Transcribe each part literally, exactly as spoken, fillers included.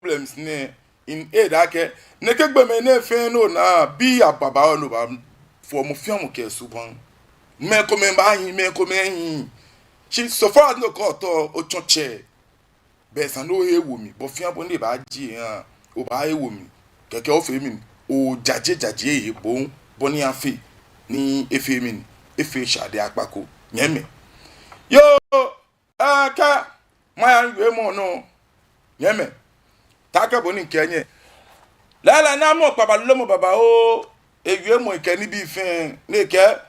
problems nɛɛ in aid akɛ nɛkɛ gbɔmɛi nɛɛ fɛɛ nɔ naa bii ababaoo nɔ baafɔ mɔ fɛɛ mɔ kɛ subaŋ. Mɛi komɛi baahi, mɛi komɛi hiii. Shi so far as no kɛ otɔ otsɔ tsɛ, bɛ esa ni ohe ewo mli, bɔ fɛɛ bɔ ni ebaaji eha, obaahe ewo mli. Kɛkɛ ofee mɛni, ojaje jaje ehe bo, bɔ ni afee ni efee mɛni, efee shade akpa ko. Nyɛmɛi. Yoo, akɛ maya wiemɔ nɔ. Nyɛmɛi. Taakɛ bɔ ni mikɛɛ nyɛ. Lɛɛlɛŋ ni amɔ kpaba lomɔ babaoo, ewiemɔ kɛ nibii fɛɛ, ni ekɛɛ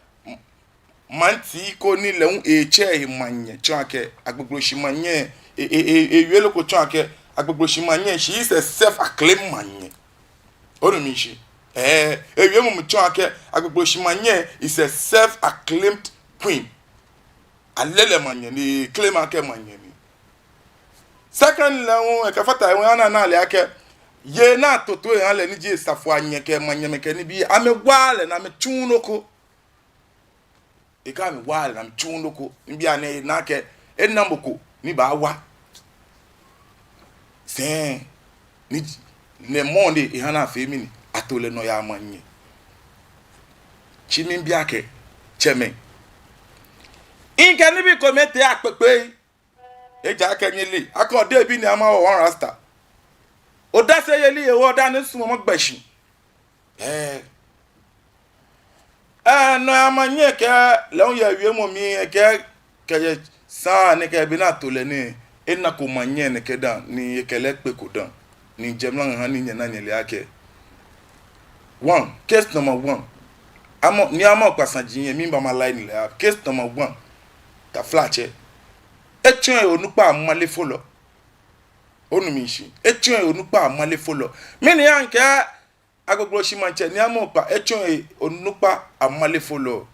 maŋtsɛ ko ni lɛ hu etsɛ ehe manyɛ, tsɔɔ akɛ Agbogbloshie manyɛ, e, e, e, ewie loko tsɔɔ akɛ Agbogbloshie manyɛ, she is a self-acclaimed manyɛ. Onu mi shishi? Ɛɛ, ewiemɔ mli tsɔɔ akɛ Agbogbloshie manyɛ is a self-acclaimed queen. Ale lɛ manyɛ ni eclaim akɛ manyɛ ni. Second lɛ hu, ekɛfata he hu, ana, ana ale akɛ yei ni ato toi eha lɛ ni ji asafo anyɛ kɛ manyɛmɛi kɛ nibii, amɛwaaa lɛ ni amɛtsuuu nɔ ko. Ekɛɛ amɛwaaa lɛ ni amɛtsuuu nɔ ko. Nibii anɛɛ ena akɛ ena mɔ ko ni baawa sɛɛ ni nɛɛ mɔ ni eha ni afee mɛni, ato lɛ nɔyaa manyɛ. Shi miibi akɛ, tsɛmɛi, mikɛ nibii komɛi tee akpekpei. Ejaakɛ nyɛle akɛ odebi ni ama wɔ one rasta. Odaseyeli yɛ wɔ dani sumɔ mɔ gbɛ shi. Ɛɛ. Ɛɛ, nɔyaa manyɛ kɛ lɛ hu yɛ wiemɔ mli, ekɛɛ kɛjɛ sane kɛ be ni ato lɛ nɛɛ, enako manyɛ nɛkɛ dã, ni ekɛ lɛ kpeko dã, ni jɛmɛ lɛ ha ni nyɛna nyɛle akɛ. One, case number one. Amɔ, ni amɔ kpasaji yɛ, miiba ma line lɛ. Case number one. Taflatsɛ. Etsɔ ehe onukpa amalefolɔ. Onu mi shishi. Etsɔ ehe onukpa amalefolɔ. Mɛni hewɔ mikɛɛ Agbogbloshie maŋtsɛ Nii Amoo Kpa, etsɔ ehe onukpa amalefolɔ?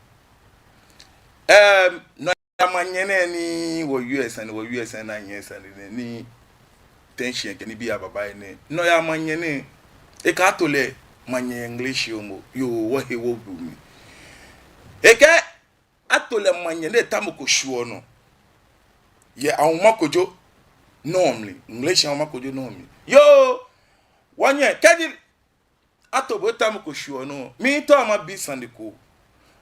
Ɛm, nɔyaa manyɛ nɛɛ ni wɔyɔɔ sane, wɔyɔɔ sane, nɛɛ sane nɛɛ ni tension kɛ nibii ababa nɛɛ. Nɔyaa manyɛ nɛɛ. Ekɛɛ ato lɛ manyɛ Ŋleshi momo. Yoo, wɔhe wɔbu mli. Ekɛɛ ato lɛ manyɛ ni etamɔ ko shwuɔ nɔ yɛ Ahuma Kojo nɔ mli, Ŋleshi Ahuma Kojo nɔ mli. Yoo, wɔnyɛ, kɛji ato bo etamɔ ko shwuɔ nɔ, miitao mabi sane ko.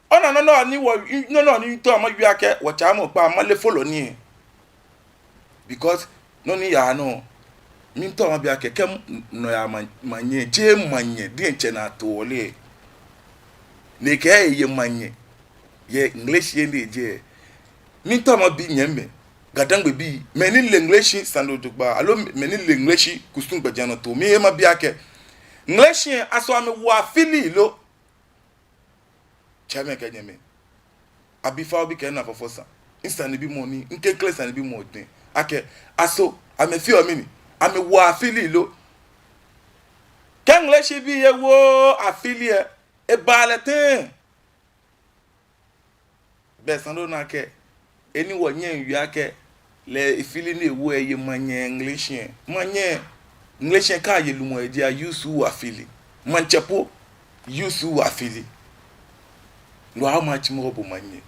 Ona nɔ nɔ ni wɔ, nɔ nɔ ni miitao mawie akɛ, wɔtsɛ Amoo Kpa amalefolɔ ni. Because nɔ ni yaa nɔ, miitao mabi akɛ, kɛ nɔyaa ma, manyɛ, jeee manyɛ diɛŋtsɛ ni ato lɛ. Ni ekɛɛ eye manyɛ yɛ Ŋleshi he ni ejɛ. Miitao mabi nyɛmɛi, Ga-Dangme bii, mɛi ni le Ŋleshi sane jogbaŋŋ, aloo mɛi ni le Ŋleshi kusum gbɛjianɔtoo, miihe mabi akɛ, Ŋleshi lɛ, aso amɛwo afili lo? Tsɛmɛi kɛ nyɛmɛi, abi fao bi kɛ nafɔfɔ sa. Misanebimɔ ni, mikɛkɛlɛ sanebimɔ dɛŋ akɛ, aso amɛfeɔ mɛni, amɛwoɔ afili lo? Kɛ Ŋleshi bii lɛ wooo afili lɛ, ebaa lɛ tɛŋŋ? Bɛ esa ni ona akɛ, he ni wɔnyɛŋ wie akɛ, lɛ efili ni ewo lɛ eye manyɛ Ŋleshi lɛ. Manyɛ, Ŋleshi lɛ kɛ aye lumɔ lɛ, eji a-use-ɔ afili. Maŋtsɛ po use-ɔ afili. No hewɔ matsi mɔ bo manyɛ.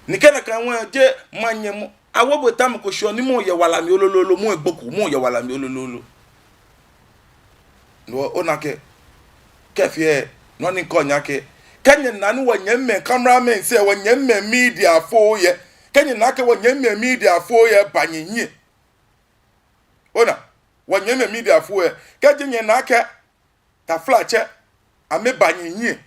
Ni kɛ nakai hu lɛ, jeee manyɛ mɔ. Awo bo etamɔ ko shwuɔ ni mɔ yɛ wala mli lolo lolo, mɔ egbo ko, mɔ yɛ wala mli lolo lolo. No hewɔ ona akɛ, kɛ fee, nɔ ni mikɛɔ nyɛ akɛ, kɛ nyɛna ni wɔnyɛmimɛi cameramen lɛ, wɔnyɛmimɛi mediafoi lɛ, kɛ nyɛna akɛ wɔnyɛmimɛi mediafoi lɛ ba nyɛhiɛ. Ona, wɔnyɛmimɛi mediafoi lɛ, kɛji nyɛna akɛ, taflatsɛ, amɛba nyɛhiɛ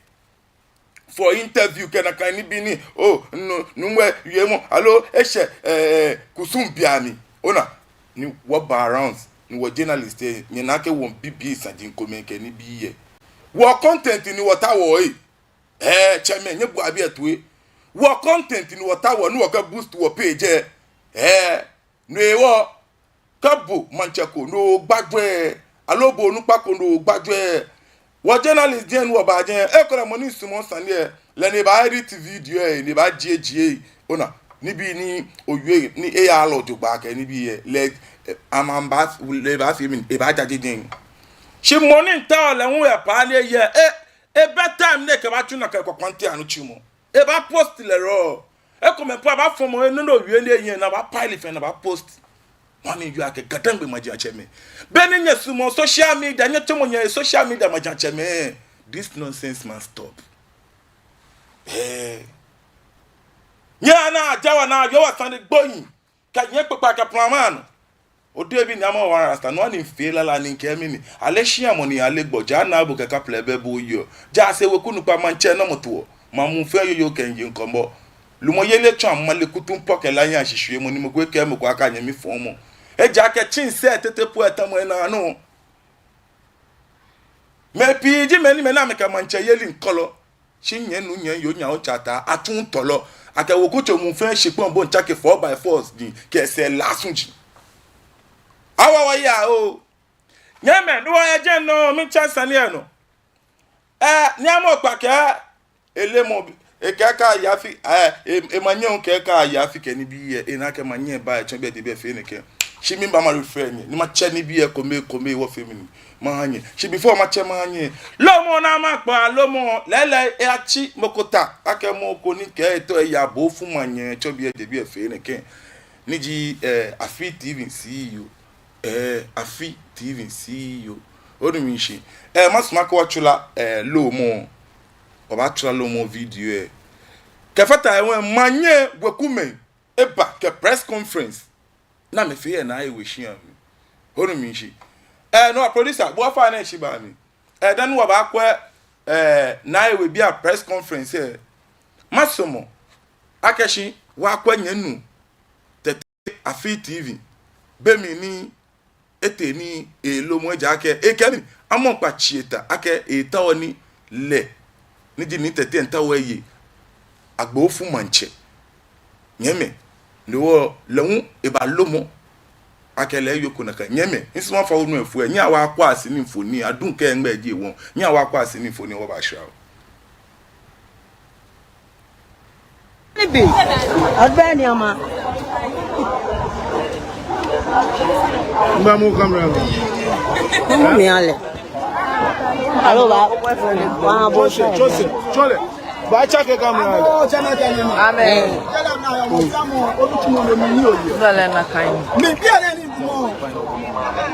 for interview kɛ nakai nibii ni, oh, nu, nuumo lɛ wiemɔ, aloo eshɛ, eh, kusum beiaŋ. Ona, ni wɔba around, ni wɔ journalist lɛ, nyɛna akɛ wɔmiibi saji komɛi kɛ nibii lɛ. Wɔ content ni wɔtaoɔ lɛ. Eh, tsɛmɛi, nyɛboa biɛ toi. Wɔ content ni wɔtaoɔ, ni wɔkɛ boost wɔ page lɛ. Eh, no hewɔ, kɛ bo maŋtsɛ ko ni ogba jwɛi, aloo bo onukpa ko ni ogba jwɛi, wɔ journalist diɛŋtsɛ ni wɔba jɛi, ekolɛ mɔ ni sumɔɔ sane lɛ, lɛ ni ebaa-edit video lɛ, ni ebaajie jie. Ona, nibii ni owie, ni eyaaa lɛ jogbaŋŋ kɛ nibii lɛ, lɛ, eh, amɛbaafee, lɛ ebaafee mɛni, ebaajaje jɛi. Shi mɔ ni miitao lɛ hu yɛ paa lɛ he lɛ, eh, ebɛ time ni ekɛbaatsu nakai kpakpante anɔ tsumɔ. Ebaa-post lɛ ro. Ekomɛi po abaafɔmɔ, enɔ ni owie ni ehiɛ ni abaa-pile fɛɛ ni abaa-post. Mami yɔɔ akɛ Gadangme majiatsɛmɛi, beni nyɛsumɔɔ social media, nyɛtsɔmɔ nyɛ social media majiatsɛmɛi, this nonsense must stop. Ee. Nyɛnaa Ajawa naa, Yehowa sane gbohii. Kɛ nyɛkpokpaa kɛ plama nɔ. Odehe bi ni ama wa rasta, no ani fee lala ni kɛ mɛni. Ale shia mɔ ni ale gbɔ, ja naa bo kɛ kaplɛ bɛ bo yɔɔ. Ja se weku nukpa maŋtsɛ nɔ mɔ toɔ. Mamu fɛɛ yɔɔ yɔɔ kɛ nje ŋkɔmɔ. Lumɔyeli tsɔ amale kutu mpɔ kɛ la nya shishwie mɔ ni mɔ ko kɛ mɔ ko aka nyɛmi fɔmɔ. Ejaakɛ tsi sɛɛ tete po etamɔ enaa nɔ. Mɛi pii ji mɛi ni mɛi ni amɛkɛ maŋtsɛyeli ŋkɔlɔ. Shi nyɛnu nyɛyoo nyɛwo tsata atsu tɔlɔ. Akɛ weku tso muu fɛɛ shikpɔŋ bo ŋtsake four by four ji kɛ sɛɛ lasu ji. Awa wa ya o. Nyɛmɛi, no wa ya jɛ nɔ, miitsɛ sane yɛ nɔ. Ee, ni amɔ kpa kɛ, ele mɔ, ekɛɛ akɛ afi, ee, e, emanyɛ hu kɛɛ akɛ afi kɛ nibii yɛ, ena akɛ manyɛ ba, etsɔ bɛ de bɛ fee nɛkɛ. Shi miba ma refer nyɛ, ni matsɛ nibii yɛ kome, kome wɔ fee mɛni. Maha nyɛ. Shi before matsɛ maha nyɛ. Lomɔ naa makpa, lomɔ, lɛɛlɛŋ, e atsi, mɔ ko ta, akɛ mɔ ko ni kɛ etɔ eya bo fu manyɛ, tsɔ biɛ de biɛ fee nɛkɛ. Ni ji, ee, Afi T V C E O. Ee, Afi T V C E O. Onu mi shishi. Ee, masumɔ akɛ wɔtsɔɔ la, ee, lomɔ. Wɔbaatsɔɔ lomɔ video, ee. Kɛfata he hu manyɛ wekumɛi eba kɛ press conference. Ni amɛfee yɛ Naa Ewe shia mli. Onu mi shishi. Ee, no producer, bo ofainɛ shi ba mi. Ee, dani wɔbaakwɛ, ee, Naa Ewe bii a press conference, ee. Masumɔ akɛ shi wɔkwɛ nyɛnu. Tɛtɛ Afi T V. Be mli ni etee ni elomɔ ejaakɛ ekɛɛ mi, amɔ kpa tsi eta akɛ etaoɔ ni lɛ, ni ji ni tɛtɛ ŋtaoɔ eye Agbofu maŋtsɛ. Nyɛmɛi, ni wɔ lɛ hu eba lomɔ. Akɛ lɛ yɔɔ ko nakai. Nyɛmɛi, misumɔɔ afɔ onu efu, nyɛhaa wɔkwɛa sini mfoniri, adun kɛ ŋmɛ ji wɔ. Nyɛhaa wɔkwɛa sini mfoniri wɔbashra o. Nibi. Agbɛnɛ ama. Ngba mu camera. Mu mi ale. Alo ba. Wa bo. Tsɔse, tsɔse, tsɔse. Ba tsake camera. Amen. Bale na kai. Mi bi ale ni mo.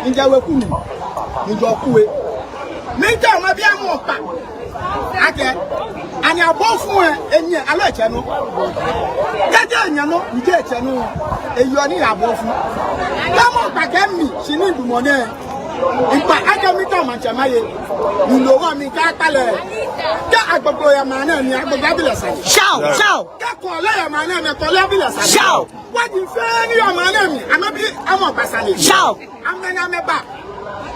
Nja we kunu. Nja kuwe. Mi ta ma bi amɔ kpa. Akɛ, ani Agbofu lɛ enyɛ aloo etsɛ nɔ? Kɛji enyɛ nɔ, ni kɛji etsɛ nɔ, eyɔɔ ni yɛ Agbofu. Kɛ amɔ kpa kɛ mi, shi ni midamɔ nɛɛ. Mikpa akɛ miitao maŋtsɛ maye. Minu hewɔ mikɛɛ akpa lɛ. Kɛ Agbogbo yɛ maŋ nɛɛ mli, Agbogbo abi lɛ sane. Shout, shout. Kɛ Kɔle yɛ maŋ nɛɛ mli, Kɔle abi lɛ sane. Shout. Wɔji fɛɛ ni yɔɔ maŋ nɛɛ mli, amɛbi amɔ kpa sane. Shout. Amɛnaa amɛba.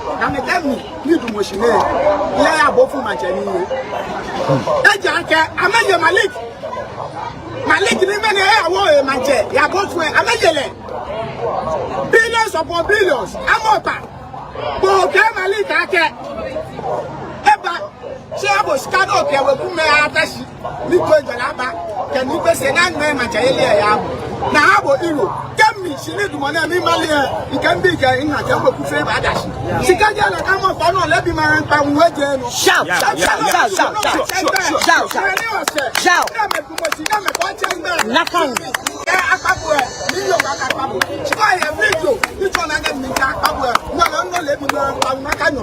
Amɛkɛɛ mi, midamɔ shi nɛɛ. Yɛ Agbofu maŋtsɛ ni. Ejaakɛ amɛye Malik. Malik ni mɛni eyawo maŋtsɛ yɛ Agbofu lɛ, amɛye lɛ. Billions upon billions. Amɔ kpa. Bo kɛɛ Malik akɛ. Eba. Shi abo shika ni okɛ wekumɛi ata shi. Ni ko jɔla ba. Kɛ ni gbese naa ni maŋtsɛyeli lɛ yaa bo. Ni abo euro. Kɛ mi shi ni midamɔ nɛɛ mi mali lɛ. Mikɛ mibi kɛ mina kɛ weku fɛɛ baada shi. Shika jɛ lɛ kɛ amɔ kpa nɔ lɛ bi maŋ kpa ŋwɛi jɛ nɔ. Shout, shout, shout, shout, shout, shout. Ni osɛɛ. Shout. Ni amɛdamɔ shi ni amɛkɔ tsɛ ŋmɛ. Nakai. Kɛ akpa bo lɛ. Ni yɔɔ akpa bo. Shi kɛ yɛ video. Ni tsɔ naa kɛ mi kɛ akpa bo lɛ. Ŋmɛ lɛ ŋmɛ lɛ bi maŋ kpa ŋmɛ ka nyɔ.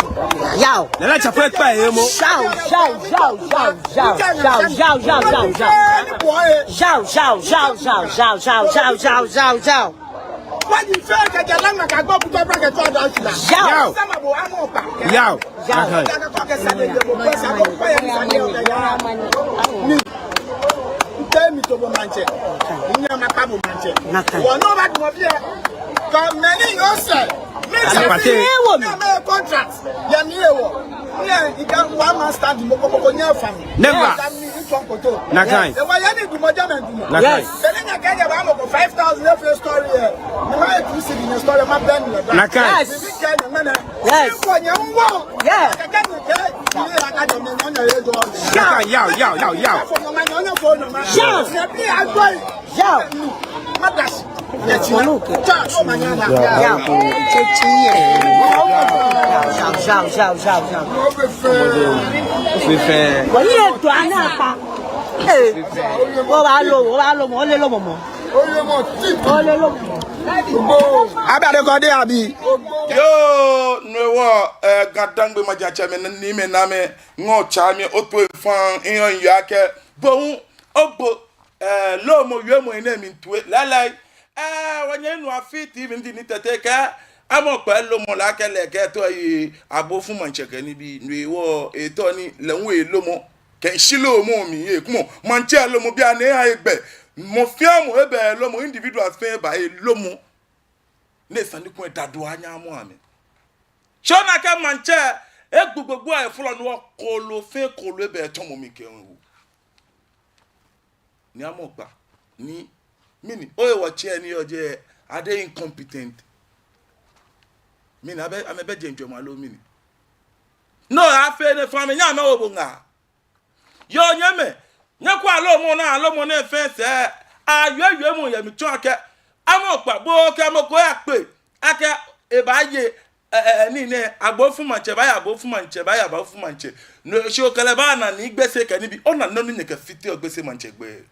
Yao. Lɛlɛ tsa fue kpa ye mo. Shout, shout, shout, shout. Shout, shout, shout, shout, shout, shout. Shout, shout, shout, shout, shout. Shout, shout, shout, shout, shout, shout. Wɔji fɛɛ kɛjɛ Langa kɛgba Buta Bra kɛtsɔ Ada Oshila. Yao. Sama bo amɔ kpa. Yao. Yao. Kɛ kɛ kɛ sane ye bo kɛ sane kpa ye sane ye kɛ ya. Mi. Ŋkɛɛ mi to bo maŋtsɛ. Minyɛ makpa bo maŋtsɛ. Nakai. Wɔ nɔ ba dumɔ biɛ. Kɛ mɛni yɔɔ sɛɛ. Mi sɛɛ. Apate. Ni amɛ contract. Yɛ mi hewɔ. Ni ika wa ma stand mɔ ko mɔ ko nyɛ fam. Never. Nakai. Ewa yɛ ni dumɔ jɛ mɛ dumɔ. Nakai. Yes. Beni nyɛkɛɛ nyɛba mɔ ko five thousand efee story lɛ. Ni maye two cedi nyɛ story lɛ mabe ni lɛ ba. Nakai. Yes. Ni mikɛɛ nyɛ mɛnɛ. Yes. Ni ko nyɛ ŋwo. Yeah. Kɛkɛ nyɛkɛɛ. Ni aka jɔ mi nyɛ nyɛ ye jɔ. Nakai, yao, yao, yao, yao. Fo nyɛ ma nyɛ nyɛ fo nyɛ ma. Yes. Nyɛ bi agboi. Yao. Madashi. Yao. Yao. Yao. Yao, yao, yao, yao, yao. Fifɛ. Wɔ ni eto ana pa. Ee. Wɔbalo, wɔbalo mɔ, ole lomɔ mɔ. Ole lomɔ. Abi adekɔde abi. Yoo, no hewɔ, eh, Ga-Dangme maŋtsɛmɛi, niimɛi, naamɛi, ŋɔɔ tsa mi, oto efan, iyɔn yɔ akɛ, bo hu, ogbo, eh, loomɔ, wiemɔ, enɛ mli toi, lɛɛlɛŋ, eh, wɔnyɛ nu afi T V ndi ni tete kɛ, Amɔkpa loomɔ lɛ akɛ lɛ kɛ to yi, Abofu maŋtsɛ kɛ nibii, no hewɔ, etɔ ni, lɛ hu eloomɔ. Kɛ shi loomɔ mli, ekumɔ, maŋtsɛ loomɔ bianɛ eha egbɛ. Mɔ fɛɛ mɔ ebɛ loomɔ, individuals fɛɛ eba eloomɔ. Ni esa ni kulɛ dadu anyɛ amɔ amɛ. Shi ona akɛ maŋtsɛ, egbugbugbu aye fɔlɔ nɔ kooloo fɛɛ kooloo ebɛ etsɔmɔ mli kɛ ŋu. Ni Amɔkpa, ni, mɛni, oye wɔtsɛ ni yɔɔ jɛi, are they incompetent? Mɛni, abɛ, amɛbɛ jɛŋ jɔɔmɔ aloo mɛni? No, afee nɛ fã mɛ, nyɛmɛi wo bo ŋaa. Yoo nyɛmɛi, nyɛkwɛa loomɔ nɛɛ, loomɔ nɛɛ fɛɛ sɛɛ, awie wiemɔ yɛ mli tsɔɔ akɛ, Amɔkpa bo kɛ mɔ ko yakpe, akɛ, ebaaye, eh, eh, nii nɛɛ, Abofu maŋtsɛ, baaye Abofu maŋtsɛ, baaye Abofu maŋtsɛ. No, shi okɛ lɛ baana Nii Gbese kɛ nibii, ona nɔ ni nyɛkɛfiteɔ Gbese maŋtsɛ gbɛi.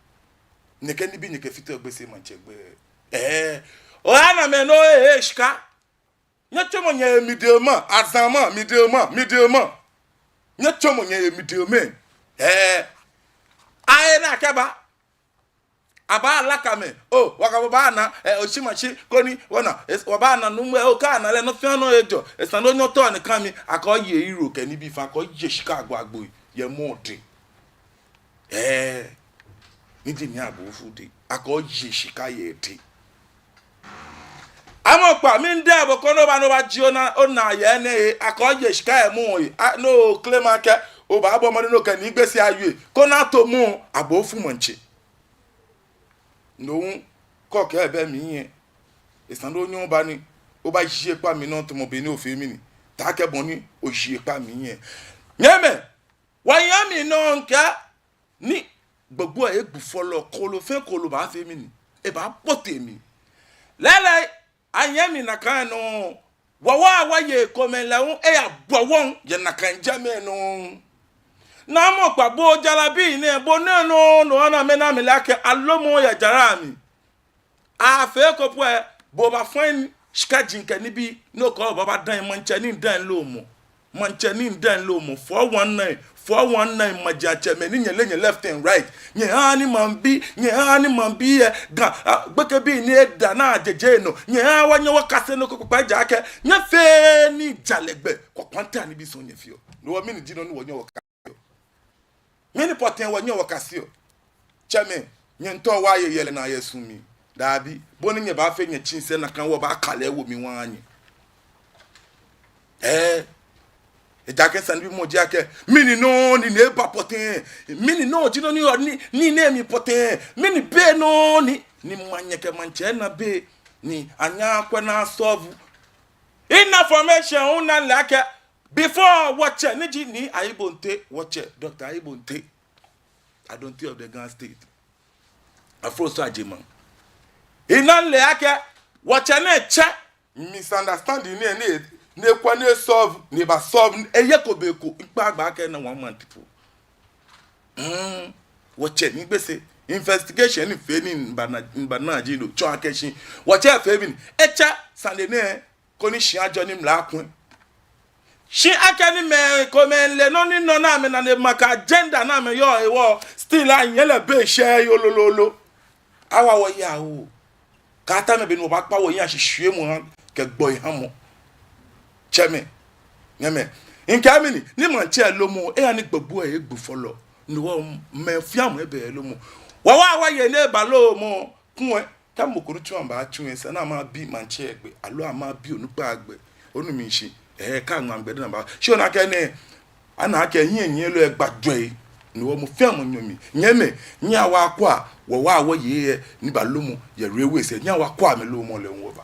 Nyɛkɛ nibii nyɛkɛfiteɔ Gbese maŋtsɛ gbɛi. Eh, oya na mɛi nɔ, eh, eh, shika. Nyɛtsɔmɔ nyɛ midema, azama, midema, midema. Nyɛtsɔmɔ nyɛ midema. Eh. Aye na kɛba. Abaalaka mɛi. O, wɔkɛ bo baana, eh, oshimashi, koni, wɔna, es-, wɔbaana numɔ, eh, okana lɛ, nɔ fɛɛ nɔ ejɔ. Esa ni onyɛ otao ni kã mli, akɛ oye euro kɛ nibii fɛɛ, akɛ oye shika agbo agbo, yɛ mɔ dɛŋ. Eh, ni ji Nii Abofu dɛŋ, akɛ oye shika yɛ edɛŋ. Amɔkpa, miida bo koni oba ni obajie ona, ona yɛ nɛɛ, akɛ oye shika yɛ mɔ he, a, no claim akɛ, obaabɔ mɔdɛŋ ni okɛ Nii Gbese awie, koni ato mɔ, Abofu maŋtsɛ. No hu, kɔ kɛ ebɛ mli yɛ. Esa ni onyɛ oba ni, obajie kpa mli nɔ tamɔ bɔ ni ofee mli nɛɛ. Taakɛ bɔ ni ojie kpa mli yɛ. Nyɛmɛi, wɔyɛ mli nɔ ŋkɛ, ni gbogbo egbu fɔlɔ kooloo fɛɛ kooloo baafee mli nɛɛ, ebaabote mli. Lɛɛlɛŋ, anyɛmi nakai nɔŋŋ, wɔ wa wɔye komɛi lɛ hu, eyabua wɔ yɛ nakai jɛmɛ nɔŋŋ. Ni Amɔkpa bo jarabi nɛɛ, bo nɛɛ nɔŋŋ, no ana mɛi ni amɛle akɛ aloomɔ yɛ jara mli. Afee eko po lɛ, bo obaafã shika jiŋ kɛ nibii, no ko obaaba daŋ maŋtsɛ ni daŋ loomɔ. Maŋtsɛ ni daŋ loomɔ, four one nine, four one nine maŋtsɛmɛi ni nyɛle nyɛ left and right. Nyɛhaa ni maŋbii, nyɛhaa ni maŋbii yɛ Ga, a, gbekɛbii ni eda ni ajeje nɔ. Nyɛhaa wɔnyɛ wɔkase nɔ ko kpakpa ejaakɛ, nyɛfee ni jalɛ gbɛ, kɔkɔɔkɔ anibii sɔŋŋ nyɛfeɔ. No hewɔ mɛni ji nɔ ni wɔnyɛ wɔka Mɛni pɔtɛɛ wɔnyɛ wɔkaseɔ? Tsɛmɛi, nyɛmiitao wɔye yɛlɛ naa yɛ su mli. Dabi, bɔ ni nyɛbaafee nyɛtsii sɛɛ nakai wɔbaakale ewo mli wɔha nyɛ. Ɛɛ, ejaakɛ sane bimɔ ji akɛ, mɛni nɔ ni nɛ ba pɔtɛɛ? Mɛni nɔ ji nɔ ni yɔɔ nii, nii nɛɛ mli pɔtɛɛ? Mɛni be nɔ ni, ni maŋnyɛ kɛ maŋtsɛ na be ni anyɛ akwɛ ni a-solve? Ina information hu ni ale akɛ, before wɔtsɛ ni ji Nii Ayi Bonte, wɔtsɛ Doctor Ayi Bonte, Adonte of the Ga State, Afroso Agyemang. Ina ale akɛ wɔtsɛ nɛɛ tsɛ misunderstanding nɛɛ, nɛɛ, nɛɛ kwɛ ni e-solve, ni eba solve, eyeko be ko, mikpa gbɛ akɛ ena one month po. Hmm, wɔtsɛ Nii Gbese, investigation ni efee ni miba na, miba na ji no, tsɔɔ akɛ shi wɔtsɛ fee bɔ ni etsɛ sane nɛɛ, koni shia ajɔ ni mla akwɛ. Shi akɛni mɛi komɛi le nɔ ni nɔ ni amɛnane ma kɛ agenda ni amɛyɔɔ hewɔ, still anyɛ lɛ be shɛ yoo lololo. Awa wɔyi awo. Kaata mɛi be ni wɔbaakpa wɔyi ashishwiemɔ ha kɛ gbɔihamɔ. Tsɛmɛi, nyɛmɛi. Mikɛɛ mɛni, ni maŋtsɛ loomɔ, eha ni gbogbo egbu fɔlɔ. No hewɔ mɛi fɛɛ mɔ ebɛ loomɔ. Wɔ wa wɔye nɛɛ ba loomɔ. Kulɛ, kɛ mɔ ko ni tsu aba tsu esa ni ama bi maŋtsɛ gbɛ, aloo ama bi onukpa gbɛ. Onu mishishi, ɛɛ, kɛ aŋma gbɛ dani aba. Shi ona akɛ nɛɛ, ana akɛ hiɛnyiɛlɔ egba jwɛi. No hewɔ mɔ fɛɛ mɔ nyɔmi. Nyɛmɛi, nyɛhaa wɔkwɛa, wɔ wa wɔye yɛ, ni ba loomɔ, yɛ railway sɛɛ, nyɛhaa wɔkwɛa amɛ loomɔ lɛ hu wɔba.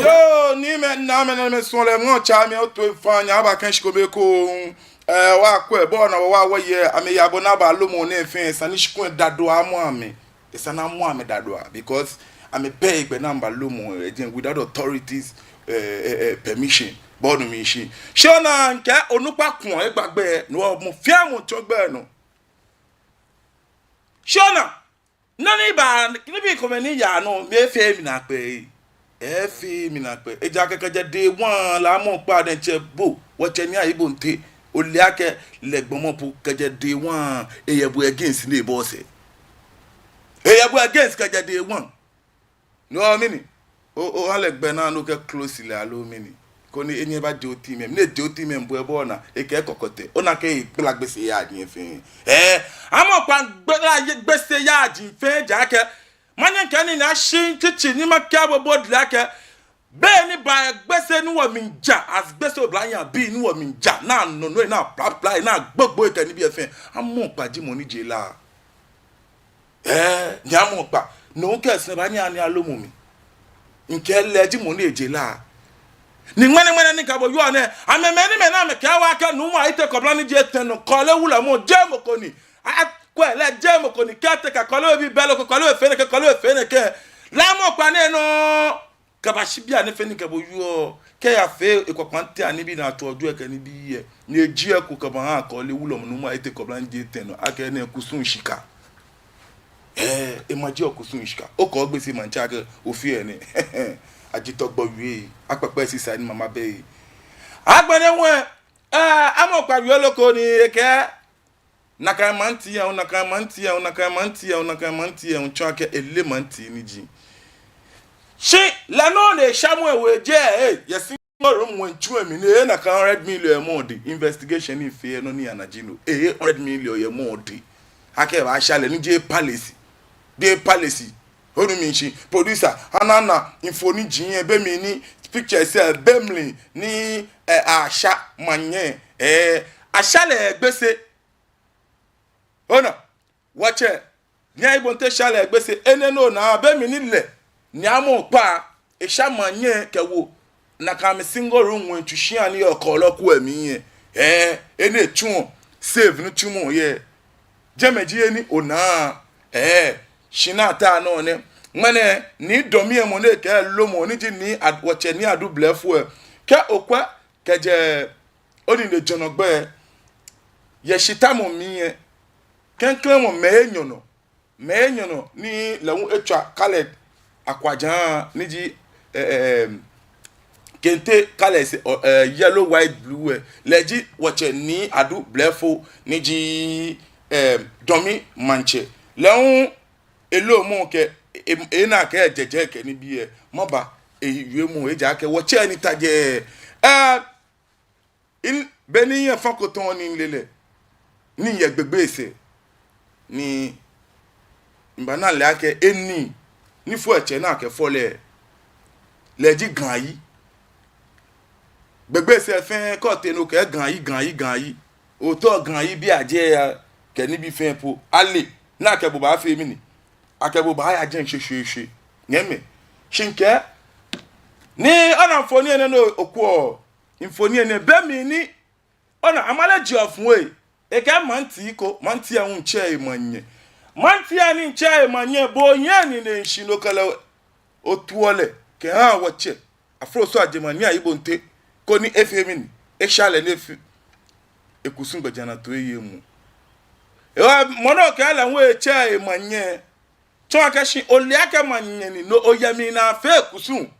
Yoo, ni mɛi, namɛi, namɛi suɔlɔi, mɔ tsa mi, otoi fã, nyɛba kɛ shikome ekoŋŋ. Ee, wɔkwɛ, bɔ ni wɔ, wɔ, wɔyɛ, amɛya bɔ ni abalomɔ nɛɛ fɛɛ, esa ni shikome daa do amɔ amɛ. Esa ni amɔ amɛ daa do, because amɛbɛ hegbɛ ni amɛbalomɔ, ee, jɛn without authorities, ee, ee, ee, permission. Bɔ ni mishi. Shi ona akɛ onukpa kuɔ egba gbɛ, no mɔ fɛɛ mɔ tsɔ gbɛ nɔ. Shi ona, nɔ ni ba, nibii komɛi ni yaa nɔ, mɛi efee mi naakpɛɛ. Efee mi naakpɛɛ. Ejaakɛ kɛjɛ day one lɛ amɔ kpa diɛŋtsɛ bo, wɔtsɛ Nii Ayi Bonte. Ole akɛ lɛ gbɔmɔ po kɛjɛ day one, eyɛ bo against ni ebɔ sɛɛ. Eyɛ bo against kɛjɛ day one. No mɛni? O, o, ale gbɛ naa ni okɛ close lɛ aloo mɛni? Koni enyɛ eba jɛ oteam mli. Ni ejɛ oteam mli, bo ebɔ naa, ekɛ kɔkɔtɛ. Ona akɛ egbala Gbese yaji fɛɛ. Ee, amɔ kpa gbala Gbese yaji fɛɛ ejaakɛ. Manyɛ mikɛɛ nii ni ashi tsitsi ni makɛɛ bo boldly akɛ. Be ni ba yɛ Gbese ni wɔmiija, as Gbese oblahii abii ni wɔmiija, ni anɔnɔ, ni aplapla, ni agbogbo kɛ nibii fɛɛ. Amɔ kpa ji mɔ ni je La. Ee, nyɛ amɔ kpa. No kɛ sɛɛ ba nyɛ ani alomɔ mi. Mikɛɛ lɛ ji mɔ ni eje La. Ni ŋmɛnɛ ŋmɛnɛ ni mikɛ bo yɔɔ nɛɛ, amɛ mɛi ni mɛi ni amɛkɛɛ wɔ akɛ Nuumo Ayitey Kobla ni ji etɛ nɔ, Korle wulɔmɔ, jeee mɔ ko ni. Akwɛ lɛ jeee mɔ ko ni, caretaker, Korle bi bɛlɛ ko, Korle fee nɛkɛ, Korle fee nɛkɛ. La amɔ kpa nɛɛ nɔ. Kɛbashi bianɛ fɛɛ ni mikɛ bo yɔɔ, kɛ eyafee ekpakpa nte anibii ni atsɔ jɔ ekɛ nibii yɛ. Ni eji eko kɛbaha Korle wulɔmɔ Nuumo Ayitey Kobla ni ji etɛ nɔ, akɛ nɛɛ kusum shika. Ee, ema ji okusum shika. Okɔ Gbese maŋtsɛ akɛ ofee enɛ. Aji tɔ gbɔ wie. Akpɛkpɛ sisa ni mama bɛ. Agbɛnɛ wɛ, ee, amɔ kpa wie loko ni ekɛɛ. Nakai maŋtii ɛ, nakai maŋtii ɛ, nakai maŋtii ɛ, nakai maŋtii ɛ, tsɔɔ akɛ ele maŋtii ni ji. Shi lɛ nɔ ni esha mɔ ewe jɛ, ee, yɛ single room ŋwɛi tsu emi ni, ee, nakai hundred million yɛ mɔ dɛŋ, investigation ni efee nɔ ni ana ji no, ee, hundred million yɛ mɔ dɛŋ. Akɛ baasha lɛ ni jeee palace. Jeee palace. Onu mishishi? Producer, hã ana mfoniri lɛ, be mli ni pictures lɛ, be mli ni, eh, asha maŋnyɛ, eh, asha lɛ Gbese. Ona, wɔtsɛ Nii Ayi Bonte sha lɛ Gbese, enɛ nɔ ni, be mli ni lɛ, Nii Amoo Kpa, esha maŋnyɛ kɛwo nakai amɛ single room ŋwɛitsu shĩa ni yɔɔ Kɔɔlɔ Kuɛ mli lɛ. Eh, enɛ tsuɔ, save nitsumɔ yɛ. Jɛmɛ ji he ni ona, eh, shi naa ta nɔ nɛ. Ŋmɛnɛ, Nii Dɔmi lɛ mɔ ni kɛ lomɔ, ni ji Nii Ad-, wɔtsɛ Nii Adu Blɛfo lɛ. Kɛ okwɛ, kɛjɛ, onine jɔnɔ gbɛ, yɛ shitamɔ mli lɛ, klɛŋklɛŋ mɔ mɛi enyɔ nɔ, mɛi enyɔ nɔ ni lɛ hu etswa Khaled Akwajan ni ji, eh, eh, kente Khaled, eh, yellow, white, blue lɛ, lɛ ji wɔtsɛ Nii Adu Blɛfo ni ji, eh, Dɔmi maŋtsɛ. Lɛ hu elomɔ kɛ, e, ena akɛ jɛjɛ kɛ nibii lɛ, maba, ewiemɔ, ejaakɛ wɔtsɛ ni ta jɛ, eh, in, be ni miyɛ fã ko tɔŋŋ ni mile lɛ, ni miyɛ Gbegbe sɛɛ, ni mibana mile akɛ enii ni fɔ etsɛ ni akɛfɔ lɛ, lɛ ji Ga yi. Gbegbe sɛɛ fɛɛ kɛ otee nɔ okɛɛ Ga yi, Ga yi, Ga yi. Otao Ga yi bii ajɛ ya kɛ nibii fɛɛ po. Ale, ni akɛ bo baafee mɛni? Akɛ bo baaya jɛi shweshweeshwe. Nyɛmimɛi. Shi mikɛɛ, ni ona mfoniri nɛɛ nɔ okwɛɔ, mfoniri nɛɛ be mli ni, ona, amale ji ofun we. Ekɛɛ maŋtii ko, maŋtii lɛ hu miitsɛ lɛ maŋnyɛ. Maŋtii lɛ ni miitsɛ lɛ maŋnyɛ, bo nyɛ ni nɛ shi nɔ kɛlɛ otuɔ lɛ kɛha wɔtsɛ Afroso Adjemai Nii Ayi Bonte, koni efee mɛni? Esha lɛ ni efee ekusum gbɛjianɔtoo eye emuu. Ehewɔ mɔ ni okɛɛ lɛ hu etsɛ lɛ maŋnyɛ, tsɔɔ akɛ shi ole akɛ maŋnyɛ ni, no oyɛ mli ni afee ekusum.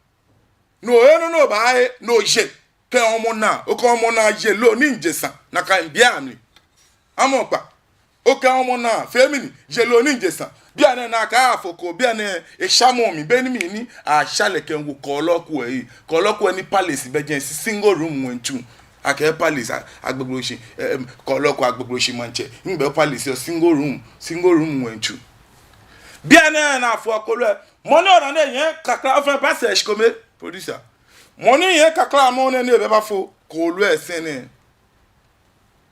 No oye nɔ, no obaaye, no oye. Kɛ hɔmɔ naa, okɛ hɔmɔ naa ye loo ni miije sane, nakai bia mli. Amoo Kpa, okɛ hɔmɔ naa fee mɛni? Ye loo ni miije sane. Bianɛ nakai afɔko, bianɛ eshamɔ mli, be ni mli ni asha lɛ kɛwo Kɔɔlɔ Kuɛ lɛ. Kɔɔlɔ Kuɛ ni palace bɛ jɛi, single room ŋwɛitsu. Akɛɛ palace, a-, Agbogbloshie, eh, em, Kɔɔlɔ Kuɛ Agbogbloshie maŋtsɛ. Nɛgbɛ palace yɔɔ? Single room, single room ŋwɛitsu. Bianɛ ni afɔ kooloo lɛ, mɔ ni ona ni eyɛ kakla, ofainɛ, pastor, shi kome, producer. Mɔ ni yɛ kakla mɔ nɛɛ ni ebɛ bafo kooloo lɛ sɛɛ nɛɛ,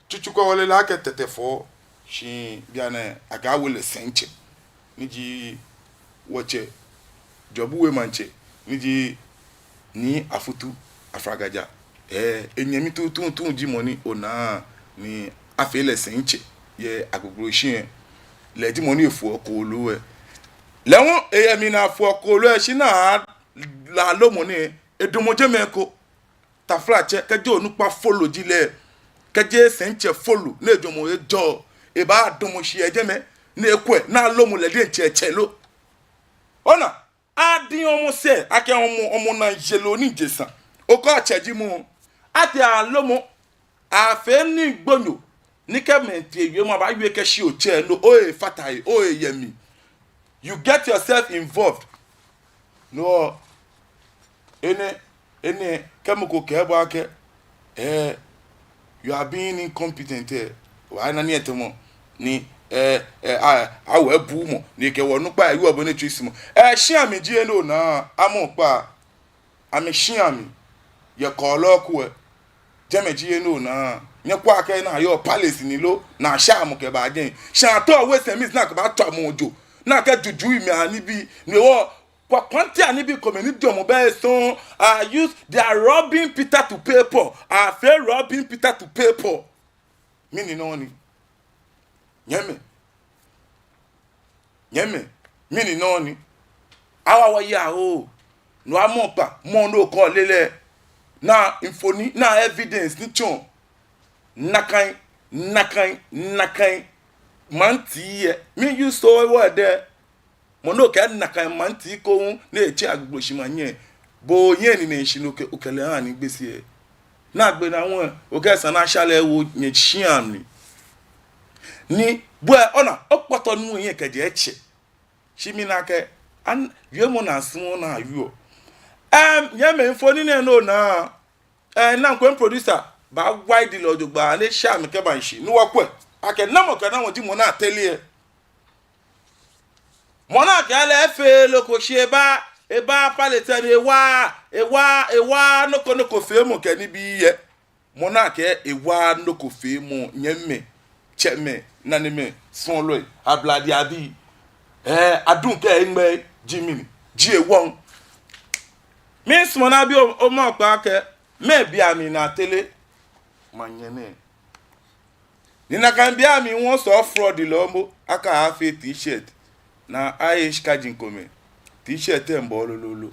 tsutsu ko wɔle lɛ akɛ Tɛtɛfɔɔ, shi bianɛ akɛɛ awo lɛ Sɛitsɛ, ni ji wɔtsɛ Jɔbu We maŋtsɛ, ni ji Nii Afutu Afragaja. Eh, enyɛmi tuuntu tuuntu ji mɔ ni ona ni afee lɛ Sɛitsɛ yɛ Agbogbloshie. Lɛ ji mɔ ni efoɔ kooloo lɛ. Lɛ hu eyɛ mli ni afoɔ kooloo lɛ, shi naa lɛ alomɔ nɛɛ, edamɔ jɛmɛ eko. Taflatsɛ, kɛji onukpa folo ji lɛ, kɛji Sɛitsɛ folo ni ejɔɔmɔ ejɔɔ, ebaadamɔ shi yɛ jɛmɛ ni ekwɛ ni alomɔ lɛ diɛŋtsɛ etsɛ lo. Ona, adiɔ mɔ sɛɛ, akɛ hɔmɔ, hɔmɔ naa ye loo ni miije sane. Okɛɛ otsɛ ji mɔ, atee alomɔ, afee nii gbonyo, ni kɛ mɛi tee wiemɔ, abaawie akɛ shi otsɛ, no, oye fata he, oye yɛ mli. You get yourself involved. No, enɛ, enɛ, kɛ mɔ ko kɛɛ bo akɛ, eh, you are being incompetent, eh, obaana ni etɔmɔ, ni, eh, eh, a, awo ebu mɔ, ni ekɛ wɔ onukpa ewie bo ni etsu isi mɔ. Eh, shĩa mli ji enɛ ona, Amoo Kpa, amɛshĩa mli, yɛ Kɔɔlɔ Kuɛ. Jɛmɛ ji he ni ona. Nyɛkwɛa akɛ ni ayɔɔ palace ni lo, ni asha mɔ kɛba jɛi. Shi atao we sɛ mi si ni akɛbaatswa mɔ ojo. Ni akɛ juju mli anibii. Ni wɔ, kwa kwanti anibii komɛi ni jɔɔmɔ bɛ sɔŋŋ. A use, they are robbing Peter to pay Paul. Afee robbing Peter to pay Paul. Mɛni nɔ ni? Nyɛmimɛi. Nyɛmimɛi, mɛni nɔ ni? Awa wɔya oo. No Amoo Kpa, mɔ ni okɔ lɛ lɛ, naa mfoniri, naa evidence ni tsɔɔ nakai, nakai, nakai maŋtii lɛ. Mi use so word lɛ. Mɔ ni okɛɛ nakai maŋtii ko hu ni etsɛ Agbogbloshie maŋnyɛ, bo nyɛ ni nɛ shi ni okɛ, okɛ lɛ ha Nii Gbese lɛ. Naagbee naa hu lɛ, okɛɛ esa ni asha lɛ awo nyɛshĩa mli. Ni bo lɛ, ona, okpɔtɔ nuu lɛ kɛjɛ etsɛ. Shi mina akɛ, an, wiemɔ naa sumɔ naa wieɔ. Em, nyɛmimɛi, mfoniri nɛɛ ni ona, eh, naŋkwɛ producer baa wide lɛ jogbaŋŋ ni esha mli kɛba mishi. Ni wɔkwɛ akɛ namɔ kɛ namɔ ji mɔ ni atere lɛ. Mɔ ni akɛɛ lɛ efeee nɔ ko shi eba, eba palace ni ewa, ewa, ewa, nɔ ko nɔ ko feemɔ kɛ nibii yɛ. Mɔ ni akɛɛ ewa nɔ ko feemɔ, nyɛmimɛi, tsɛmɛi, nanemɛi, suɔlɔi, ablade abii. Ɛɛ, aduŋ kɛ eŋmɛ ji mini, ji ewɔŋ. Miisumɔ ni abi o, omɔ kpa akɛ, mɛɛ bei amli ni atere manyɛ nɛɛ. Ni nakai bei amli hu sɔɔ fraud lɛ momo, akɛ afee T-shirt. Ni aye shika jin komɛi. T-shirt lɛ mli bɔ lolo.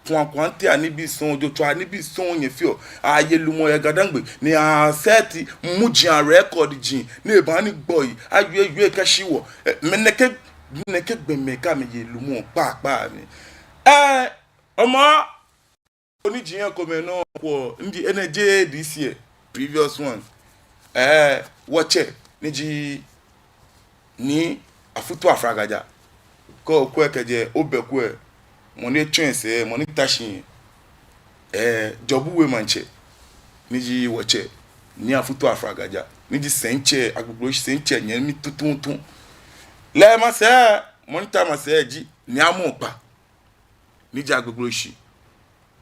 Kwaa kwaa ntɛ anibii sɔŋŋ, jɔɔ tswaa anibii sɔŋŋ nyɛfeɔ. Aye lumɔ yɛ Ga-Dangme. Ni asɛti muji a record ji. Ni eba ni gbɔ yi. Awie wie kɛshi wɔ. Ɛɛ, mɛi nɛkɛ, nɛkɛ gbɔmɛi kɛ amɛye lumɔ kpakpa mli. Ɛɛ, omɔ. Ni ji yɛ komɛi nɔ ko, ni ji enɛ ji this year, previous one. Ɛɛ, wɔtsɛ, ni ji Nii Afutu Afragaja. Kɛ okwɛ kɛjɛ Obɛku lɛ, mɔ ni etsɔ esɛɛ, mɔ ni ta shi. Ɛɛ, Jɔbu We maŋtsɛ, ni ji wɔtsɛ, Nii Afutu Afragaja, ni ji sɛitsɛ, Agbogbloshie sɛitsɛ, nyɛmi tuuntu. Lɛ masɛi, mɔ ni ta masɛi ji, Nii Amɔkpa. Ni ji Agbogbloshie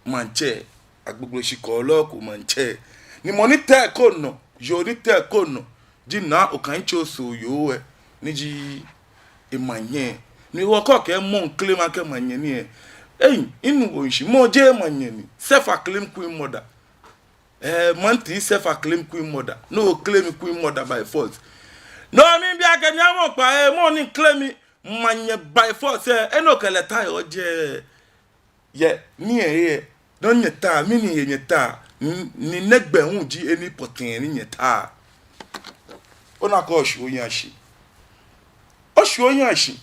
maŋtsɛ, Agbogbloshie kɔɔlɔ ko maŋtsɛ. Ni mɔ ni tee ko nɔ, yoo ni tee ko nɔ, ji Naa Okaitsɛ Osoo yoo lɛ, ni ji emanyɛ. Ni wɔkɔ kɛ mɔ ŋ claim akɛ manyɛ ni lɛ. Ei, inu wɔshi, mɔ jeee manyɛ ni. Self acclaim queen mother. Ɛɛ, Manti self acclaim queen mother. No claim queen mother by force. No, miibi akɛ Nii Amɔkpa, ɛɛ, mɔ ni claim manyɛ by force, ɛɛ, enɔ kɛ lɛ ta yɔɔ jɛi. Yɛ, ni yɛ, yɛ. No nyɛta, mɛni he nyɛta. Ni, ni nɛgbɛ hu ji enɛ pɔtɛɛ ni nyɛta. Ona akɛ oshi oya shi. Oshi oya shi.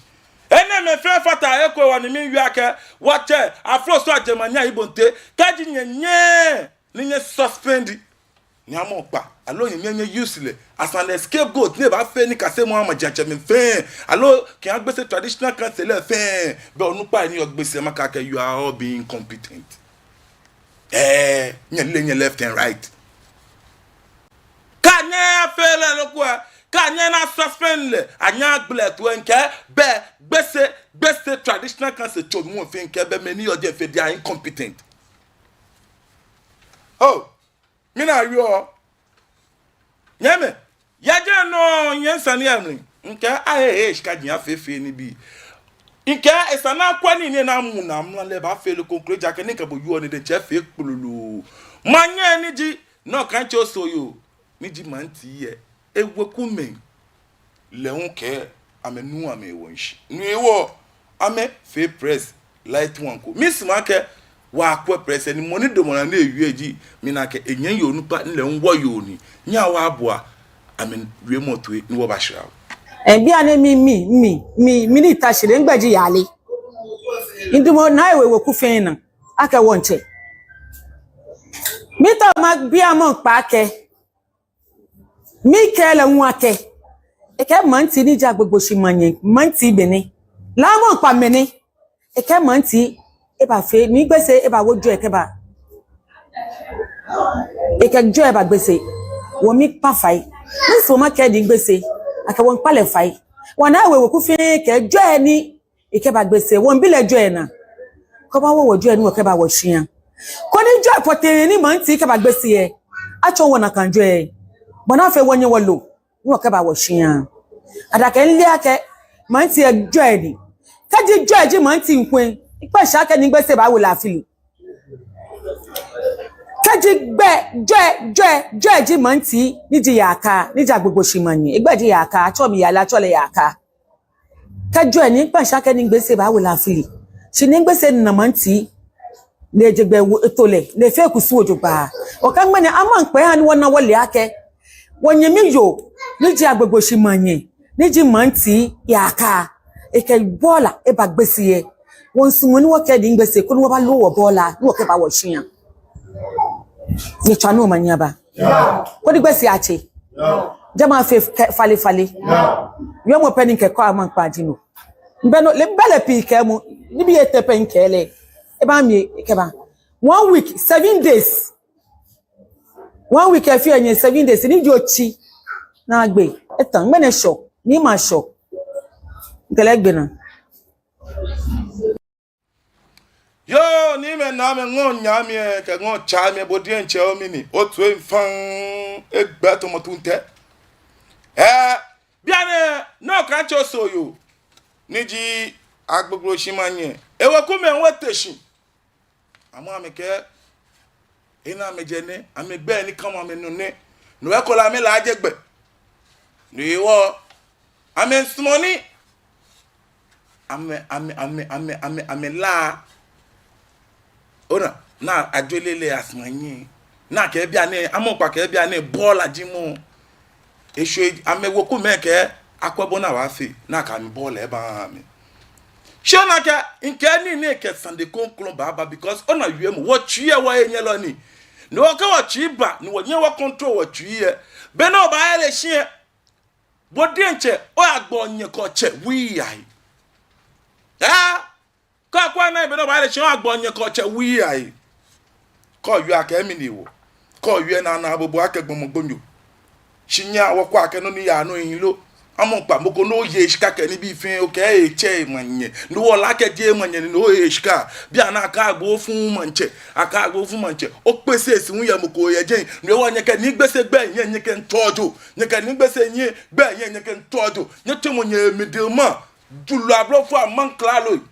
Enɛɛmɛi fɛɛ fata he ko hewɔ ni miiwie akɛ, wɔtsɛ, Afroso Ajemanya Ibonte, kɛji nyɛnyɛɛɛ, ni nyɛ suspend. Nii Amɔkpa, aloo nyɛ, nyɛ, nyɛ use lɛ as an scapegoat, ni ebaafee nikasemɔ aha majiatsɛmɛi fɛɛ, aloo kɛha Gbese Traditional Council lɛ fɛɛ, bɛ onukpai ni yɔɔ Gbese makɛɛ akɛ you are all being incompetent. Ɛɛ, nyɛle nyɛ left and right. Kɛ nyɛfee lɛ nɔ ko, kɛ nyɛna suspend lɛ, anyɛ agbele toi ŋkɛɛ, bɛ Gbese, Gbese Traditional Council tsɔɔmɔ fɛɛ ŋkɛɛ, bɛ mɛi ni yɔɔ jɛi fɛɛ they are incompetent. Oh. Mina yɔɔ. Nyɛmɛi, yajɛ nɔ, nyɛ sane yɛ mli. Ŋkɛɛ ahehe shika jin afee fɛɛ nibii. Ŋkɛɛ esa ni akwɛ nii ni ana mɔ ni amla lɛ baafee lɛ conclude akɛ ni ŋkɛɛ bo yɔɔ ni diɛŋtsɛ efee kpololo. Manyɛ ni ji, Naa Okaitsɛ Osoo yoo, ni ji Manti lɛ, ewekumɛi lɛ hu kɛ amɛnu amɛwo shi. No hewɔ amɛfee press light one ko. Miisumɔ akɛ wɔkwɛ press ni mɔ ni damɔ naa ni ewie ji, mina akɛ enyɛ yoo onukpa ni lɛ hu wɔyoo ni. Nyɛhaa wɔbua amɛwiemɔ toi ni wɔbashra. Ɛɛ, bianɛ mi, mi, mi, mi, mi ni ta shi lɛ, migbɛi ji Yale. Midamɔ naa yɛ weweku fɛɛ naa akɛ wɔŋtsɛ. Miitao mabi Amɔkpa akɛ, mikɛɛ lɛ hu akɛ, ekɛɛ Manti ni ji Agbogbloshie manyɛ, Manti bɛ ni. Lɛ Amɔkpa mɛni, ekɛɛ Manti, ebaafee, ni Gbese, ebaawo jɔɔ lɛ kɛba. Ekɛ jɔɔ lɛ ba Gbese, wɔ miikpa fai. Miisumɔ makɛɛ Nii Gbese, akɛ wɔmiikpa lɛ fai. Wɔnaa weweku fɛɛ kɛ jɔɔ lɛ ni ekɛba Gbese, wɔmiibi lɛ jɔɔ lɛ naa. Koni ebaawo wɔ jɔɔ lɛ ni wɔkɛba wɔshia. Koni jɔɔ lɛ pɔtɛɛ ni Manti kɛba Gbese lɛ, atsɔɔ wɔ nakai jɔɔ lɛ. Bɔ ni afee wɔnyɛ wɔlo, ni wɔkɛba wɔshia. Ejaakɛ mile akɛ Manti lɛ jɔɔ lɛ ni. Kɛji jɔɔ lɛ ji Manti ŋkwɛ, mikpa shi akɛ Nii Gbese baawo lɛ afili. Kɛji gbɛ, jɔɔ lɛ, jɔɔ lɛ, jɔɔ lɛ ji Manti, ni ji Yaka, ni ji Agbogbloshie manyɛ. Egbɛi ji Yaka, atsɛɔ mi Yale, atsɛɔ lɛ Yaka. Kɛ jɔɔ lɛ ni, mikpa shi akɛ Nii Gbese baawo lɛ afili. Shi Nii Gbese na Manti, ni eje gbɛ eto lɛ, ni efee kusum jogbaŋŋ. Okɛ ŋmɛnɛ Amɔkpa ha ni wɔna wɔle akɛ, wɔnyɛmi yoo, ni ji Agbogbloshie manyɛ, ni ji Manti Yaka, ekɛ bɔla eba Gbese lɛ. Wɔmiisumɔ ni wɔkɛ Nii Gbese, koni wɔbaalo wɔ bɔla, ni wɔkɛba wɔshia. Nyɛtswaa ni omanye aba. Koni Gbese atse. Jɛmɛ afee falefale. Wiemɔ pɛ ni mikɛkɔ Amɔkpa ji no. Mibɛ no, lɛ mibɛ lɛ pii kɛɛmɔ, nibii etɛ pɛ mikɛɛ lɛ. Ebaa mi kɛba. One week, seven days. One week efee enyɛ seven days, ni ji otsi. Naagbee, etã, ŋmɛnɛ Shɔ, ni ma Shɔ. Mikɛ lɛ gbe naa. Yoo, niimɛi, naamɛi, ŋɔɔ nyɛmimɛi kɛ ŋɔɔ tsaamɛi, bo diɛŋtsɛ omli ni otswa mi faŋŋ, egbɛ tɔmɔ tuntɛ. Ɛɛ, bianɛ nɔ ko atsɔ sɔ yoo, ni ji Agbogbloshie Manyɛ. Ewekumɛi hu ete shi. Amɛ amɛkɛɛ, ena amɛjɛ nɛ, amɛgbɛi ni kã amɛnɔ nɛ. No hewɔ lɛ amɛlaaje gbɛ. No hewɔ, amɛsumɔɔ ni amɛ, amɛ, amɛ, amɛ, amɛ, amɛlaa. Ona, ni ajɔɔ lɛ lɛ asumɔɔ nyɛ. Ni akɛɛ bianɛ, amɛ kpakpa kɛɛ bianɛ, bɔɔla ji mɔ. Eshwɛ amɛwekumɛi kɛɛ, akwɛ bɔ ni abaafee, ni akɛ amɛbɔɔla lɛ aba amɛ. Shi ona akɛ, mikɛɛ nii nɛɛ kɛ sane kroko baaba, because ona wiemɔ, wɔtsui lɛ wɔhenyɛlɔ ni. Ni wɔkɛ wɔtsui ba, ni wɔnyɛ wɔcontrol wɔtsui lɛ. Be ni obaaya lɛ shi lɛ, bo diɛŋtsɛ, oyagbɔ onyɛ kɛ otsɛ wui ahe. Aa! Kɛ okwɛ ni be ni obaaya lɛ shi, oyagbɔ onyɛ kɛ otsɛ wui ahe. Kɛ owie akɛ mɛni hewɔ. Kɛ owie naa naa bo bo akɛ gbɔmɔ gbonyo. Shi nyɛ awo kwɛ akɛ nɔ ni yaa nɔ hiɛ lo. Amɛ kpakpa mɔ ko ni oye shika kɛ nibii fɛɛ okɛɛ etsɛ manyɛ. Ni wɔle akɛ jeee manyɛ ni oye shika. Bianɛ akagbo fɔŋ maŋtsɛ. Akagbo fɔŋ maŋtsɛ. Okpɛsɛ si hu yɛ mɔ ko yɛ jɛi. Ni wɔnyɛ kɛ ni gbɛsɛ gbɛ nyɛ nyɛkɛ ntɔjo. Nyɛkɛ ni gbɛsɛ nyɛ gbɛ nyɛ nyɛkɛ ntɔjo. Nyɛtsɛmɔ nyɛ middleman. Julɔ ablɔfo amaŋ klalo.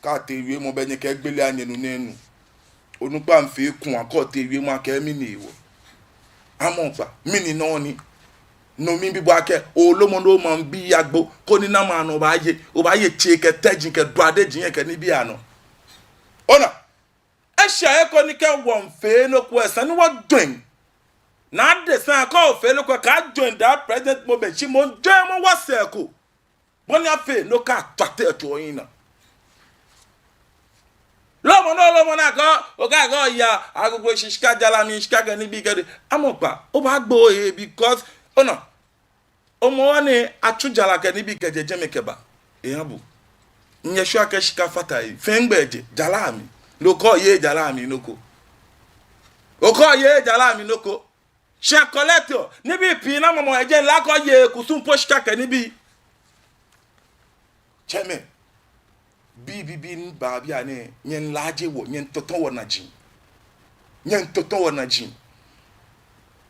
Kɛ otee wiemɔ bɛ nyɛkɛ gbele anyɛ nu nɛɛ nu. Onukpa mfee kua kɛ otee wiemɔ akɛ mɛni hewɔ. Amɛ kpakpa, mɛni nɔ ni. No miibi bo akɛ, olomɔ ni omaŋbii agbo, koni namɔ nɔ obaaye, obaaye tsei kɛ tɛji kɛ duade ji nyɛ kɛ nibii anɔ. Ona, eshɛ he ko ni kɛ wɔmiifee nɔ ko lɛ esa ni wɔjwɛŋ. Ni adesa kɛ ofee nɔ ko lɛ, kaajwɛŋ daa present moment, shi moŋ jwɛŋmɔ wɔsɛɛ ko. Bɔ ni afee ni okatɔ tɛ tɔ oyi na. Lomɔ nɔ lomɔ naa kɛ, okɛɛ akɛ oya, Agbogbloshie shika jara mli, shika kɛ nibii kɛ de. Amɛ kpakpa, obaagbo ohe because, ona, omɔ ni atsu jara kɛ nibii kɛjɛ jɛmɛ kɛba. Eha bo. Nyɛshwa kɛ shika fata he, fɛɛ gbɛ jɛ, jara mli. Ni okɛɛ oye jara mli nɔ ko. Okɛɛ oye jara mli nɔ ko. Shi a-collect-ɔ, nibii pii ni amɛmɔ yɛ jɛi lɛ akɛ oye kusum po shika kɛ nibii. Tsɛmɛi, bii bibii ni baa bianɛ, nyɛmiilaaje wɔ, nyɛmiitɔtɔ wɔnaji. Nyɛmiitɔtɔ wɔnaji.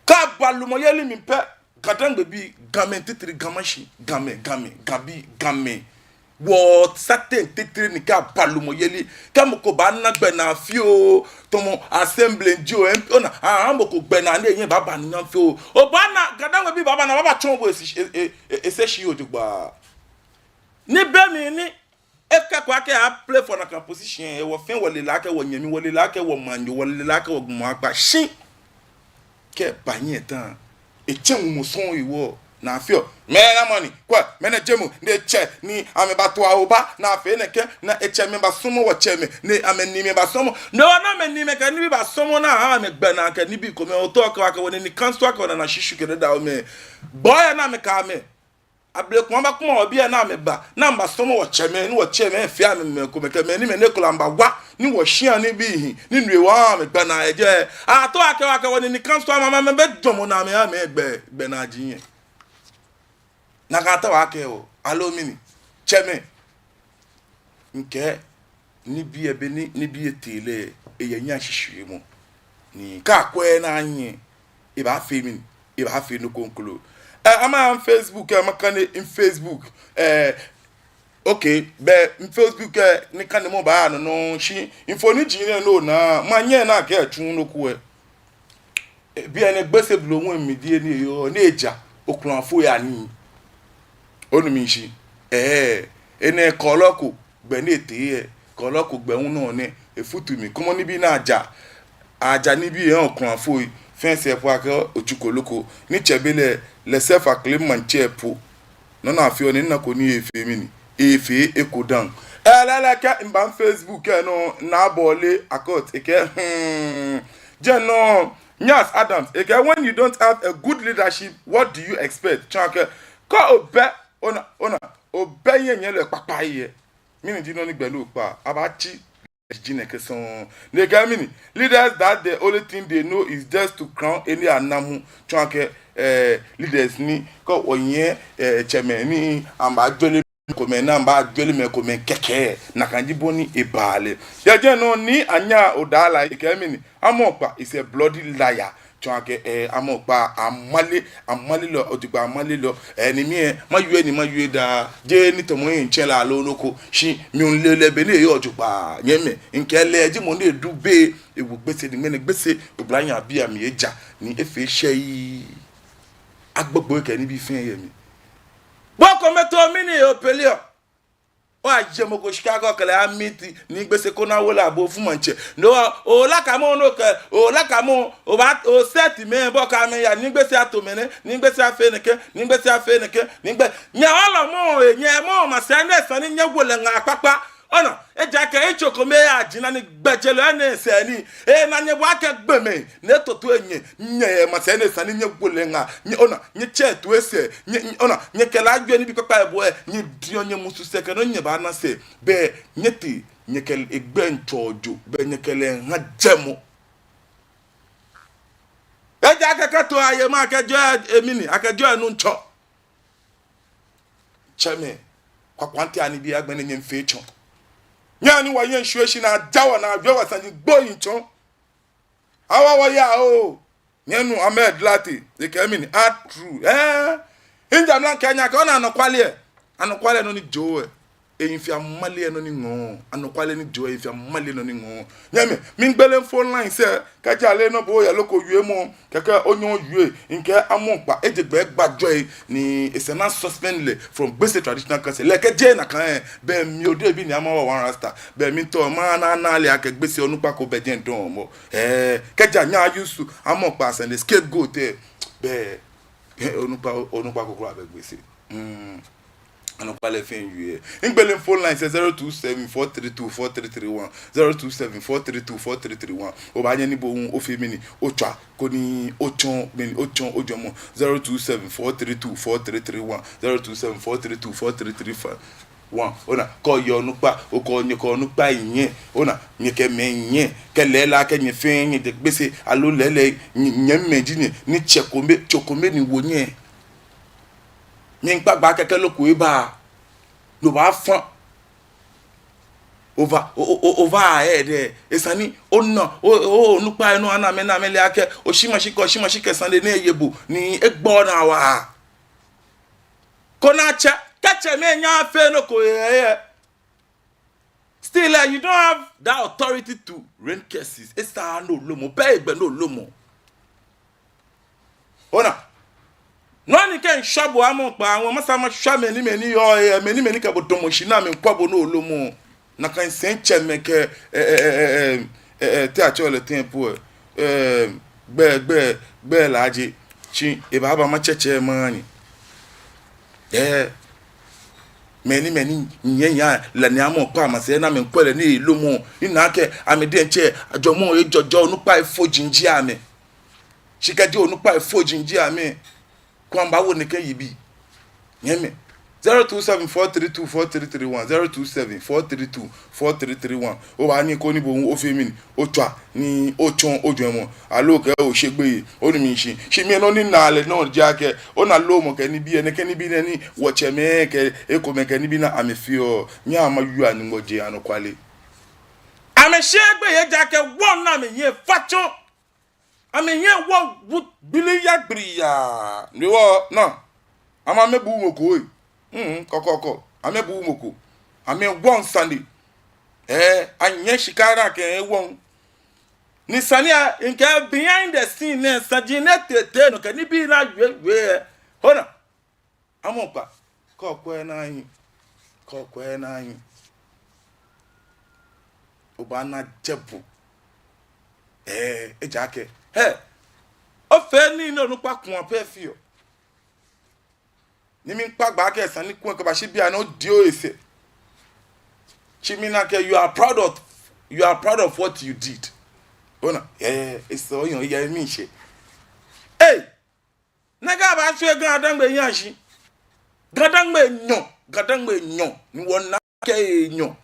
Kɛ aba lumɔyeli mli pɛ, Ga-Dangme bii, Gamɛi titri, Ga Mashi, Gamɛi, Gamɛi, Gabii, Gamɛi. Wɔ certain titri ni kɛ aba lumɔyeli. Kɛ mɔ ko baana gbɛnaa fioo, tamɔ assembly jio, M P, ona, aha mɔ ko gbɛnaa ni enyɛ baaba ni nyam fioo. Obaana, Ga-Dangme bii baaba ni abaatsɔɔ bo ese, e, e, e, ese shi jogbaŋŋ. Ni be mli ni, ekɛɛ akɛ a-play for nakai position, wɔ fɛɛ wɔle lɛ akɛ wɔnyɛmi, wɔle lɛ akɛ wɔmaŋnyo, wɔle lɛ akɛ wɔgbɔmɔ kpakpa shi. Kɛ eba nyɛteŋ, etsɛ ŋmɔ sɔŋŋ hewɔ, ni afeɔ. Mɛɛ namɔ ni, kwɛ, mɛnɛ jɛmɔ, ni etsɛ, ni amɛbato awo ba, ni afee nɛkɛ, ni etsɛmɛi basɔmɔ wɔtsɛmɛi, ni amɛniimɛi basɔmɔ. No hewɔ ni amɛniimɛi kɛ nibii basɔmɔ ni aha amɛ gbɛnaa kɛ nibii komɛi, otaoɔ okɛɛ akɛ wɔnine kansua kɛ wɔnana shishu kɛ dada omɛ. Bɔ ni amɛkɛɛ amɛ. Ablekuma baakuma wɔ biɛ ni amɛba, ni amɛbasɔmɔ wɔtsɛmɛi, ni wɔtsɛmɛi fee amɛ mɛi komɛi kɛ mɛi ni mɛi ni ekolɛ amɛbawa, ni wɔshia nibii hi, ni no hewɔ amɛgbɛnaa yɛ jɛi. Ataoɔ akɛ wɔ akɛ wɔnine kansua amɛ, amɛ, amɛbɛ jɔɔmɔ ni amɛ, amɛgbɛ, gbɛnaa ji nyɛ. Nakai ataoɔ akɛ wɔ, aloo mɛni, tsɛmɛi. Mikɛɛ, nibii lɛ be ni, nibii lɛ tee lɛ, eyɛ nyɛ ashishiumɔ. Ni kɛ akwɛ naa nyɛ, ebaafee mɛni, ebaafee nɔ kroko. Eh, ama Facebook, eh, makane mi Facebook, eh, okay, bɛ mi Facebook, eh, nikanemɔ baaya nɔ nɔŋŋ shi, mfoniri nɛɛ nɔ naa, manyɛ makɛɛ tsu nɔ ko, eh. Eh, bianɛ Gbese Blohum mli diɛŋtsɛ ni eyɔɔ, ni eja, okulafo ya nii. Onu mi shishi. Eh, enɛ kɔlɔ ko, gbɛ ni etee yɛ, kɔlɔ ko gbɛ hu nɔ nɛ, efutu mli, kɔmɔ nibii ni aja, aja nibii yɛ okulafoi, fɛɛ sɛɛ po akɛ otsu kɔlɔ ko, ni tsɛ be lɛ, lɛ sɛɛ fa kle maŋtsɛ po. Nɔ ni afeɔ ni nɔ ko ni efee mɛni, efee eko dã. Eh, lɛɛlɛŋ kɛ miba mi Facebook lɛ nɔ, Naa Bɔle Akot, ekɛɛ, hmm, jɛi nɔ, Nyas Adams, ekɛɛ, when you don't have a good leadership, what do you expect? Tsɔɔ akɛ, kɛ obɛ, ona, ona, obɛ hiɛnyiɛlɔi kpakpai lɛ. Mɛni ji nɔ ni gbɛ lɛ kpaa, abaatsi, ji nɛkɛ sɔŋŋ. Ni ekɛɛ mɛni, leaders that the only thing they know is just to crown any anamu. Tsɔɔ akɛ, eh, leaders ni, kɛ wɔyɛ, eh, tsɛmɛi ni, amɛbaajɔɔ lɛ komɛi ni amɛbaajwere mɛi komɛi kɛkɛ. Nakai ji bɔ ni eba lɛ. Yɛ jɛi nɔ ni Anya Odala ekɛɛ mɛni, Amɔkpa is a bloody liar. Tsɔɔ akɛ, eh, Amɔkpa amalelɔ, amalelɔ, ojogbaŋŋ amalelɔ. Eh, ni mi lɛ, mawie ni mawie daa. Jeee ni tamɔ mitsɛ lɛ aloo nɔ ko. Shi mileee lɛ bɔ ni eyɔɔ jogbaŋŋ. Nyɛmimɛi, mikɛɛ lɛ ji mɔ ni edu be, ewo Gbese ni ŋmɛnɛ Gbese, oblahii abii amli eja, ni efee shɛii. Agbogbo kɛ nibii fɛɛ yɛ mli. Bo kome to mi ni opele o. Oyaje mɔ ko shika ko kɛlɛ amiti ni Gbese ko na wo lɛ abo fu maŋtsɛ. No, olaka mɔ nɔ kɛ, olaka mɔ, oba, osɛti mɛi bɔ ka mɛi ya, ni Gbese ato mɛnɛ, ni Gbese afee nɛkɛ, ni Gbese afee nɛkɛ, ni Gbe-, nyɛ ɔlɔ mɔ, eh, nyɛ mɔ, masɛi nɛɛ sani nyɛwo lɛ ŋaa kpakpa. Ona, ejaakɛ etsɔ kome ya jina ni gbɛjelɔ enɛ sɛɛ ni. Eh, na nyɛbɔ akɛ gbɔmɛi, ni etoto enyɛ, nyɛ masɛi nɛɛ sani nyɛwo lɛ ŋaa, nyɛ, ona, nyɛtsɛ to esɛɛ, nyɛ, nyɛ, ona, nyɛkɛ lɛ ajwɛ nibii kpakpai bɔ ɛ, nyɛdiɔ nyɛmusu sɛɛ kɛ nɔ nyɛbaana sɛɛ, bɛ nyɛtee, nyɛkɛ egbɛi ŋtsɔ jo, bɛ nyɛkɛ lɛ ŋa jɛmɔ. Ejaakɛ kɛ to aye ma akɛ jɔ emini, akɛ jɔ enu ŋtsɔ. Tsɛmɛi, kwakwaŋ te ani bi agbɛnɛ nyɛmiifee tsɔ. Nyɛhaa ni wɔye ŋshwie shi ni aja wɔ ni ajwɛ wɔ sane gbohii tsɔ. Awa wɔya o. Nyɛnu Ahmed Laate, ekɛɛ mɛni, ah, true. Eh, Injamlan kɛɛ nyɛ akɛ ona anɔkwale. Anɔkwale nɔ ni jɔɔ ɛ. Ehi fe amale nɔ ni ŋɔɔ. Anɔkwale ni jɔɔ ehi fe amale nɔ ni ŋɔɔ. Nyɛmimɛi, miigbele phone lines ɛ. Kɛji ale nɔ bo yɛ loko wiemɔ, kɛkɛ onyɛ owie, mikɛɛ Amɔkpa, eje gbɛ egba jwɛi, ni esa ni a suspend lɛ from Gbese Traditional Council. Lɛ kɛjɛ nakai ɛ, bɛ mi Odehe bi ni ama wa one rasta. Bɛ miitao mana ana ale akɛ Gbese onukpa ko bɛ jɛi dɔŋŋ mɔ. Eh, kɛji anyɛ a use Amɔkpa as an scapegoat ɛ, bɛ, eh, onukpa, onukpa ko kwraa bɛ Gbese. Mm. Anɔkwale fɛɛ yɛ. Miigbele phone lines ɛ, zero two seven four three two four three three one, zero two seven four three two four three three one. Obaanyɛ ni bo hu ofee mɛni, otswa, koni otsɔɔ mɛni, otsɔɔ ojwɛŋmɔ, zero two seven four three two four three three one, zero two seven four three two four three three one. Ona, kɛ oyɛ onukpa, okɛ onyɛ kɛ onukpa nyɛ, ona, nyɛkɛ mɛi nyɛ, kɛ lɛɛlɛŋ akɛ nyɛ fɛɛ nyɛjɛ Gbese, aloo lɛɛlɛŋ, nyɛ, nyɛmimɛi ji nyɛ, ni tsɛ kome, tsɔ kome ni wo nyɛ. Miikpa gbɛ akɛ kɛ loko eba, no baafã. Over, o, o, o, over ahead ɛ. Esa ni ona, o, o, onukpai nɔ ana amɛ, na amɛle akɛ, oshi mashi kɛ, oshi mashi kɛ sane nɛɛ ye bo, ni egbo naa waa. Koni atsɛ, kɛ tsɛmɛi nyɛɛɛ afee nɔ ko yɛ, yɛ. Still, eh, you don't have that authority to rain curses. Esaaa ni olomɔ, bɛ egbɛ ni olomɔ. Ona. Nɔ ni kɛ mishwa bo Amɔkpa, ŋwɛ masa mashwa mɛi ni, mɛi ni yɔɔ ɛ, mɛi ni, mɛi ni kɛ bo damɔ shi ni amɛmiikwɛ bo ni olomɔ. Nakai sɛitsɛmɛi kɛ, eh, eh, te atsɛɔ lɛ tɛŋŋ po ɛ, eh, gbɛ, gbɛ, gbɛ laaje. Shi ebaaba matsɛtsɛ manyɛ. Eh, mɛi ni, mɛi ni nyɛyaa lɛ ni Amɔkpa masɛi ni amɛmiikwɛ lɛ ni elomɔ. Ina akɛ amɛ diɛŋtsɛ ajwɛŋmɔ ejɔjɔ, onukpai fɔji ji amɛ. Shi kɛji onukpai fɔji ji amɛ, kwɛ amɛbaawo nɛkɛ yibii. Nyɛmimɛi. Zero two seven four three two four three three one, zero two seven four three two four three three one. Obaanyɛ koni bo hu ofee mɛni, otswa ni otsɔɔ ojwɛŋmɔ. Aloo kɛ oshe gbeyei, onu mi shishi. Shi mi nɔ ni mina lɛ nɔ ji akɛ, ona lomɔ kɛ nibii, nɛkɛ nibii nɛɛ ni wɔtsɛmɛi kɛ ekomɛi kɛ nibii ni amɛfeɔ. Nyɛhaa mawie Nyɔŋmɔ je anɔkwale. Amɛshe gbeyei ejaakɛ wɔna amɛhiɛ fatsɔ. Amɛhiɛ wɔ wu gbili ya gbili ya. Ni wɔ na. Amɛ amɛbuuu mɔ ko ee. Mm, kɔkɔɔkɔ. Amɛbuuu mɔ ko. Amɛwɔŋ sane. Eh, anyɛ shika naa kɛ wɔ. Ni sane a, mikɛɛ behind the scene nɛɛ, saji nɛɛ tete nɔ kɛ nibii ni awie wie. Ona. Amɔkpa, kɛ okwɛ naa yi, kɛ okwɛ naa yi, obaana jɛbu. Eh, ejaakɛ, hɛ, ofee nii ni onukpa kuu pɛ feɔ. Ni miikpa gbɛ akɛ esa ni kuu kɛbashi biɛ ni odi ohe sɛɛ. Shi mina akɛ you are proud of, you are proud of what you did. Ona, eh, esa oyɔɔ ya mi shi. Hey! Nɛkɛ baashwie Ga-Dangme hiɛ shi. Ga-Dangme enyɔ, Ga-Dangme enyɔ, ni wɔna akɛ enyɔ.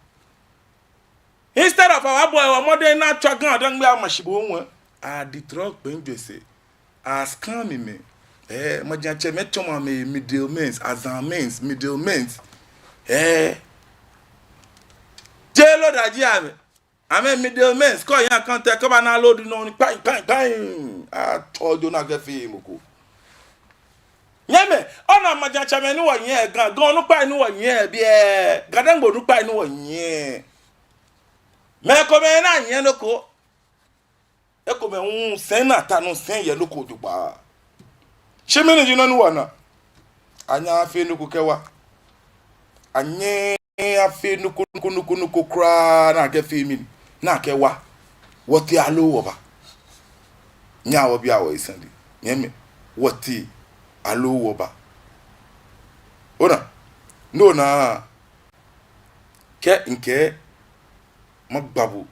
Instead of our boy, our mother, na atswa Ga-Dangme ama shi bo ŋwɛ. Aditrɔ kpɛŋ jwɛ sɛɛ. Ascam mɛi. Eh, maŋtsɛmɛi tsɔmɔ amɛ middlemen, azanmen, middlemen. Ee. Jeee loader ji amɛ. Amɛ middlemen, kɛ oyɛ account lɛ, kɛba ni aload nɔ ni kpaŋ, kpaŋ, kpaŋ. Atsɔ ojo ni akɛfee mɔ ko. Nyɛmimɛi, ona maŋtsɛmɛi ni wɔyɛ Ga, Ga onukpai ni wɔyɛ biɛ, Ga-Dangme onukpai ni wɔyɛ. Mɛi komɛi naa nyɛɛɛ nɔ ko. Ekomɛi hu sɛi ni ata nɔ sɛi yɛ nɔ ko jogbaŋŋ. Shi mɛni ji nɔ ni wɔna? Anyɛɛɛ afee nɔ ko kɛwa. Anyɛɛɛ afee nɔ ko, nɔ ko, nɔ ko, nɔ ko kwraa ni akɛfee mɛni, ni akɛwa. Wɔtee aloo wɔba? Nyɛhaa wɔbia wɔhe sane. Nyɛmimɛi, wɔtee aloo wɔba? Ona, no naa, kɛ mikɛɛ magba bo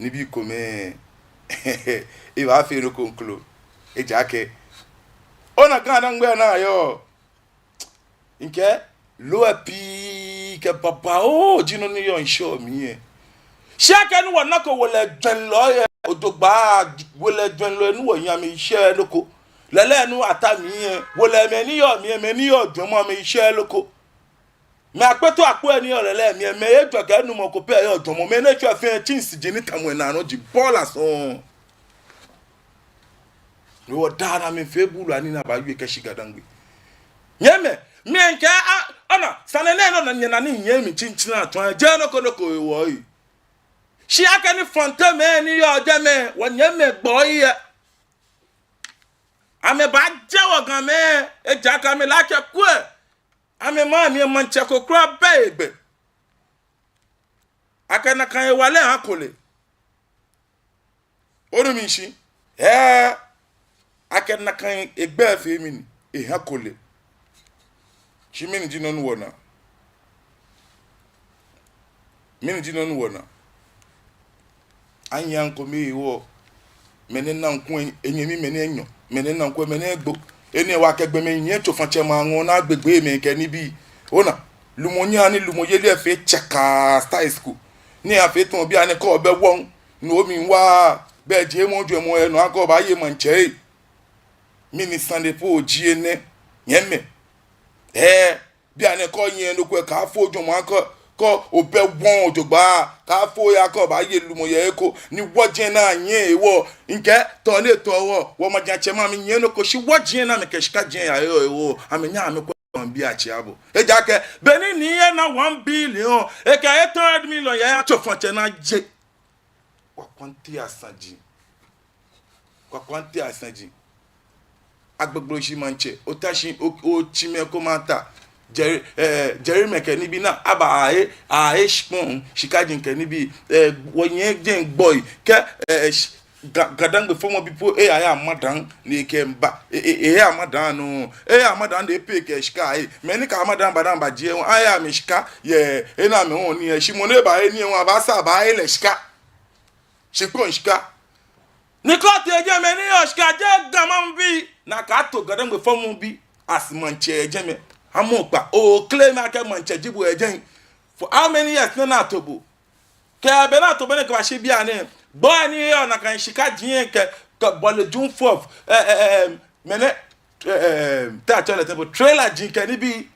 nibii komɛi, ebaafee nɔ ko ŋklo. Ejaakɛ ona Ga-Dangme naa yɔɔ. Mikɛɛ loo lɛ pii kɛ babaoo ji nɔ ni yɔɔ ŋshɔ mli lɛ. Shi akɛni wɔnako wolɛjwɛŋlɔi lɛ, ojogbaŋŋ wolɛjwɛŋlɔi ni wɔyɛ amɛshɛɛɛ nɔ ko. Lɛlɛ ni ata mli lɛ, wolɛmɛi ni yɔɔ mli lɛ, mɛi ni yɔɔ jwɛŋmɔ amɛshɛɛɛ nɔ ko. Mɛi akpeteŋkpelei ni yɔɔ lɛlɛ mli lɛ, mɛi ejwɛ kɛ enumɔ ko pɛ yɔɔ jwɛŋmɔ, mɛi ni etsɔ fɛɛ tsins ji ni tamɔ enaa nɔ ji bɔla sɔŋŋ. Ni wɔdaa ni amɛfee buulu ni amɛbawie kɛshi Ga-Dangme. Nyɛmimɛi, mikɛɛ, a, ona, sane nɛɛ nɔ ni nyɛna ni nyɛmi tsintsin atsɔɔ, jeee nɔ ko nɔ ko hewɔ. Shi akɛni Fɔntɛmɛi ni yɔɔ jɛmɛ, wɔnyɛmimɛi gbɔi lɛ, amɛbaajɛ wɔ Gamɛi, ejaakɛ amɛle akɛ kwɛ, amɛmaŋ mli lɛ maŋtsɛ ko kwraa bɛ hegbɛ. Akɛ nakai hewalɛ hako lɛ. Onu mi shishi? Ee, akɛ nakai hegbɛ fee mɛni, ehako lɛ. Shi mɛni ji nɔ ni wɔna? Mɛni ji nɔ ni wɔna? Anyɛɛɛ ŋkome hewɔ. Mɛni naŋ kwɛ enyɛmi, mɛni enyɔ, mɛni naŋ kwɛ, mɛni egbo. Enɛ hewɔ akɛ gbɔmɛi nyiɛ tsofatsɛmɛi aŋɔɔ ni agbegbee mɛi kɛ nibii. Ona, lumɔ nyɛɛɛ ni lumɔyeli lɛ fee tsaka styles ko. Ni afee tamɔ bianɛ kɛ obɛ wɔŋ, ni omli wa, bɛ jiemɔ jwɛŋmɔ yɛ nɔ akɛ obaaye maŋtsɛ ee. Mɛni sane po ji enɛ, nyɛmimɛi? Ee, bianɛ kɛ oyɛ nɔ ko lɛ, kaafo jwɛŋmɔ akɛ, kɛ obɛ wɔŋ jogbaŋŋ, kaafo oya akɛ obaaye lumɔ yɛ he ko, ni wɔji nɛɛ nyɛɛɛ hewɔ, mikɛɛ tɔ ni tɔ wɔ, wɔmaŋtsɛmɛi amɛnyiɛ nɔ ko, shi wɔji nɛɛ amɛkɛ shika ji nɛɛ yayɔɔ hewɔ, amɛnyɛɛɛ amɛkwɛ maŋbii atsɛ abɔ. Ejaakɛ, be ni nii lɛ na one billion, ekɛ eight hundred million yaya tsofatsɛ naa je. Kwakwante asaji. Kwakwante asaji. Agbogbloshie maŋtsɛ, ota shi, o, otsi mɛi komɛi ata. Jɛri, eh, jɛrimɛi kɛ nibii ni aba ahe, ahe shikpɔŋ, shika ji kɛ nibii, eh, wɔnyɛ jɛi gbɔi, kɛ, eh, sh-, Ga-, Ga-Dangme fɔmɔbi po, eyaya madaŋ, ni ekɛ miiba, e, e, eya madaŋ nɔ, eya madaŋ ni epay kɛ shika, eh, mɛi ni kɛ madaŋ ba daŋ ba jɛi, aya amɛ shika, yɛ, ena amɛ wɔŋ ni, eh, shi mɔ ni baahe nii, eh, wɔŋ abaasa, abaahe lɛ shika. Shikpɔŋ shika. Ni kɛ otee jɛmɛ ni oyɔɔ shika, jeee Ga maŋbii. Ni akɛto Ga-Dangme fɔmɔbi as maŋtsɛ yɛ jɛmɛ. Amɔ kpa, o claim akɛ maŋtsɛ ji bo yɛ jɛi. For how many years ni ato bo? Kɛ be ni ato bo nɛɛ kɛbashi bianɛ. Gbɔi ni yɔɔ nakai shika ji nɛɛ kɛ, kɛ bɔle June fourth. Eh, eh, eh, mɛni, eh, eh, te atsɛɔ lɛ tɛŋŋ po, trailer ji kɛ nibii.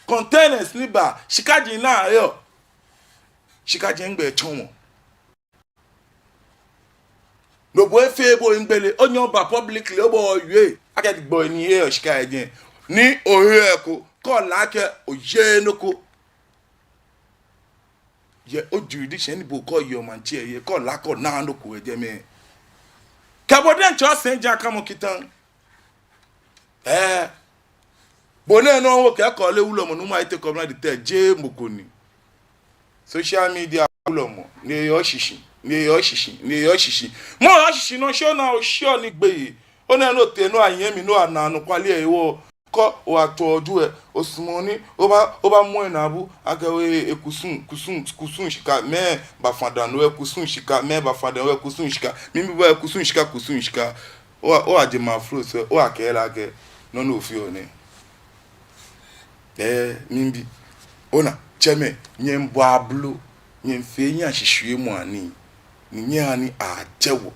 Containers ni ba, shika ji nɛɛ yɔɔ. Shika ji nɛɛ gbɛ tsɔmɔ. No bo efee bo ŋgbele, onyɛ oba publicly, obɔ oyɛ, akɛ gbɔi ni yɔɔ shika yɛ jɛi. Ni ohe eko, kɛ ole akɛ oye nɔ ko. Yɛ o jurisdiction ni bo kɛ oyɔɔ maŋtsɛ yɛ, kɛ ole akɛ ona nɔ ko yɛ jɛmɛ. Kɛ bo diɛŋtsɛ osɛŋ ja kamɔ kitan. Eh. Bo nɛɛ nɔ wɔkɛɛ kɛ ole wulɔmɔ ni ma ete kɔmla di te je mɔ ko ni. Social media wulɔmɔ, ni eyɔɔ shishi, ni eyɔɔ shishi, ni eyɔɔ shishi. Mɔ yɔɔ shishi nɔ shi ona oshiɔ ni gbeyei. Ona nɔ tee nɔ anyɛmi nɔ ana nɔ kwali ewo. Kɛ owa tɔ ju e, osumɔɔ ni, oba, oba mɔ ena bu, akɛ we ekusum, kusum, kusum shika, mɛi baafã dani we ekusum shika, mɛi baafã dani we ekusum shika, mibi bo ekusum shika, kusum shika. Owa, owa je ma flow sɛɛ, owa kɛɛ lɛ akɛ, nɔ ni ofeɔ nɛɛ. Eh, mibi. Ona, tsɛmɛi, nyɛbɔ ablo, nyɛfee nyɛshishiumɔ anii, ni nyɛhani ajɛ wɔ.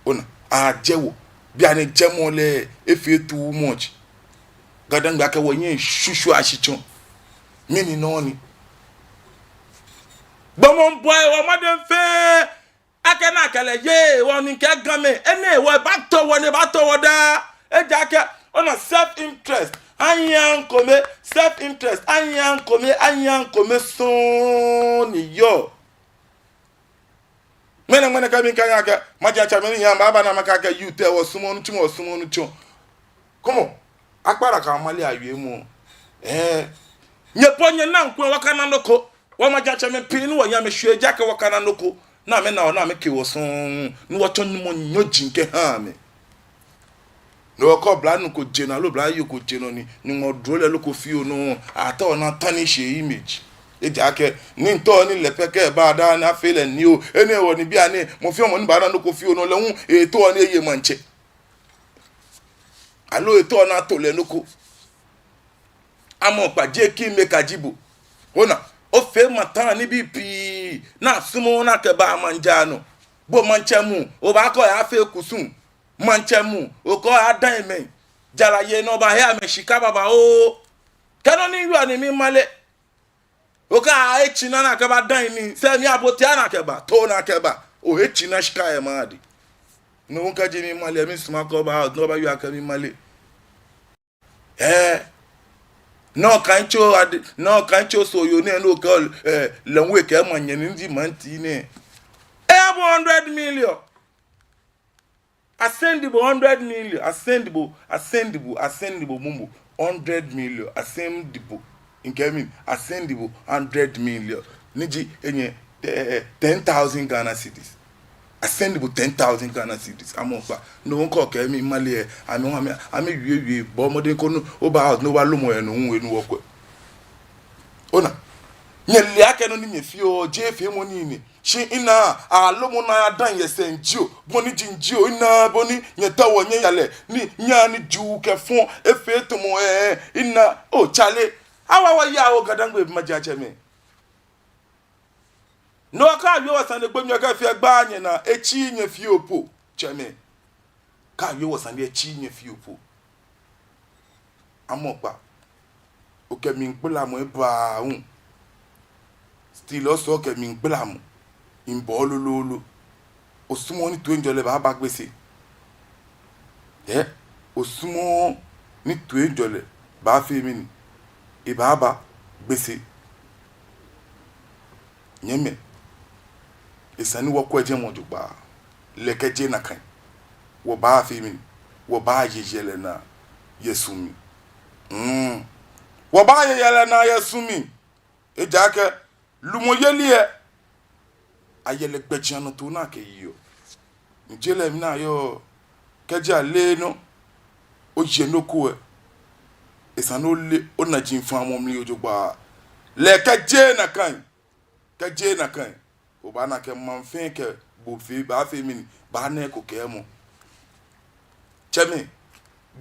Ona, ajɛ wɔ. Bianɛ jɛmɔ lɛ, efee too much. Ga-Dangme akɛ wɔnyɛ shushu ashi tsɔ. Mɛni nɔ ni? Gbɔmɔ bɔi wɔ mɔdɛŋ fɛɛ. Akɛ nakai lɛ yɛ wɔ ni kɛ Gamɛi. Enɛ wɔbaato wɔ ni baato wɔ daa. Ejaakɛ ona self interest. Ayan kome self interest. Ayan kome, ayan kome sɔŋŋ ni yɔɔ. Ŋmɛnɛ ŋmɛnɛ kɛ miikɛɛ nyɛ akɛ majiatsɛmɛi ni yaa maba ni amɛkɛɛ akɛ youth lɛ wɔsumɔɔɔ nitsumɔ, wɔsumɔɔɔ nitsumɔ. Come on. Akpara ka mali awie mɔ. Ɛɛ. Nyɛ po nyɛna ŋkwɛ wɔkana nɔ ko. Wɔmajiatsɛmɛi pii ni wɔyaa amɛshwie ejaakɛ wɔkana nɔ ko. Ni amɛna wɔ ni amɛke wɔ sɔŋŋ. Ni wɔtsɔ Nyɔŋmɔ nyɔji kɛha amɛ. No hewɔ kɛ oblanuu ko je nɔ aloo oblayoo ko je nɔ ni, ni Nyɔŋmɔ duro lɛ loko fioo nɔ, ataoɔ ni ata ni eshɛ image. Ejaakɛ, ni ŋtaoɔ ni lɛ pɛ kɛ eba daa ni afee lɛ nii oo, enɛ hewɔ ni bianɛ, mɔ fɛɛ mɔ ni baana nɔ ko fioo nɔ lɛ hu, etaoɔ ni eye maŋtsɛ. Aloo etaoɔ ni ato lɛ nɔ ko. Amɔ kpa je kingmaker ji bo. Ona, ofee maŋ taa nibii pii, ni asumɔɔɔ ni akɛba maŋ jaa nɔ. Bo maŋtsɛ muu, obaakɔ oyafee kusum. Maŋtsɛ muu, okɔ oyadan mɛi. Jarayelɔi baahe amɛshika babaoo. Kɛ nɔ ni yɔɔ ni mimale. Okɛɛ etsi naa ni akɛbadan mi. Sɛɛ mi abo tia ni akɛba. Too ni akɛba. Ohe etsi naa shika yɛ maŋ adɛŋ. No hu kɛji mimale, misumɔɔ akɛ obaa, no obaayɔɔ akɛ mimale. Ɛɛ. Nɔ kan tso ade, nɔ kan tso so yoo nɛɛ no kɛ, ɛɛ, lɛ hu ekɛɛ maŋnyɛ ni ji maŋ tii nɛɛ. Eyabu hundred million. Asɛŋ di bo hundred million, asɛŋ di bo, asɛŋ di bo, asɛŋ di bo mumbo, hundred million, asɛŋ di bo, ŋkɛɛ mi, asɛŋ di bo hundred million. Ni ji, enyɛ, eh, eh, ten thousand Ghana cedis. Asɛŋ di bo ten thousand Ghana cedis. Amɔ kpa. No ŋkɔ kɛ mimale, eh, amɛ, amɛ, amɛwie, wie, bɔ mɔdɛŋ koni, oba house, ni oba lomɔ, eh, no ŋwe, no wɔkwɛ. Ona. Nyɛle akɛ nɔ ni nyɛfeɔ, jeee feemɔ nii ni. Shi ina, alomɔ naa ya dan yɛ sɛŋ jio, bɔ ni ji jio, ina, bɔ ni nyɛtaoɔ nyɛya lɛ, ni nyɛya ni juu kɛ fɔŋ, efee tamɔ, eh, eh, ina, oh, chale, awa wa ya o Gadangbe majiatsɛmɛi. No kaawie wɔ sane gbonyo kɛ fie gba nyɛnaa, etsi nyɛ fioo po, tsɛmɛi. Kaawie wɔ sane etsi nyɛ fioo po. Amɔ kpa. Okɛ mligbalamɔ lɛ eba hu. Still also okɛ mligbalamɔ. Mibɔ lolo lolo. Osumɔɔɔ ni toiŋjɔlɛ baaba Gbese. Eh, osumɔɔɔ ni toiŋjɔlɛ baafee mɛni? Ebaaba Gbese. Nyɛmɛi, esa ni wɔkwɛ jɛmɛ jogbaŋŋ. Lɛ kɛjɛ nakai, wɔbaafee mɛni? Wɔbaaye yɛlɛ naa yɛ su mli. Mm. Wɔbaaye yɛlɛ naa yɛ su mli. Ejaakɛ lumɔyeli lɛ, ayɛ lɛ gbɛjianɔtoo ni akɛyeɔ. Ni je lɛ mli ni ayɔɔ, kɛji ale nɔ, oye nɔ ko lɛ, esa ni ole onajiaŋ famɔ mli jogbaŋŋ. Lɛ kɛjɛ nakai, kɛjɛ nakai, obaana akɛ maŋ fɛɛ kɛ bo fɛɛ baafee mɛni? Baana eko kɛɛmɔ. Tsɛmɛi,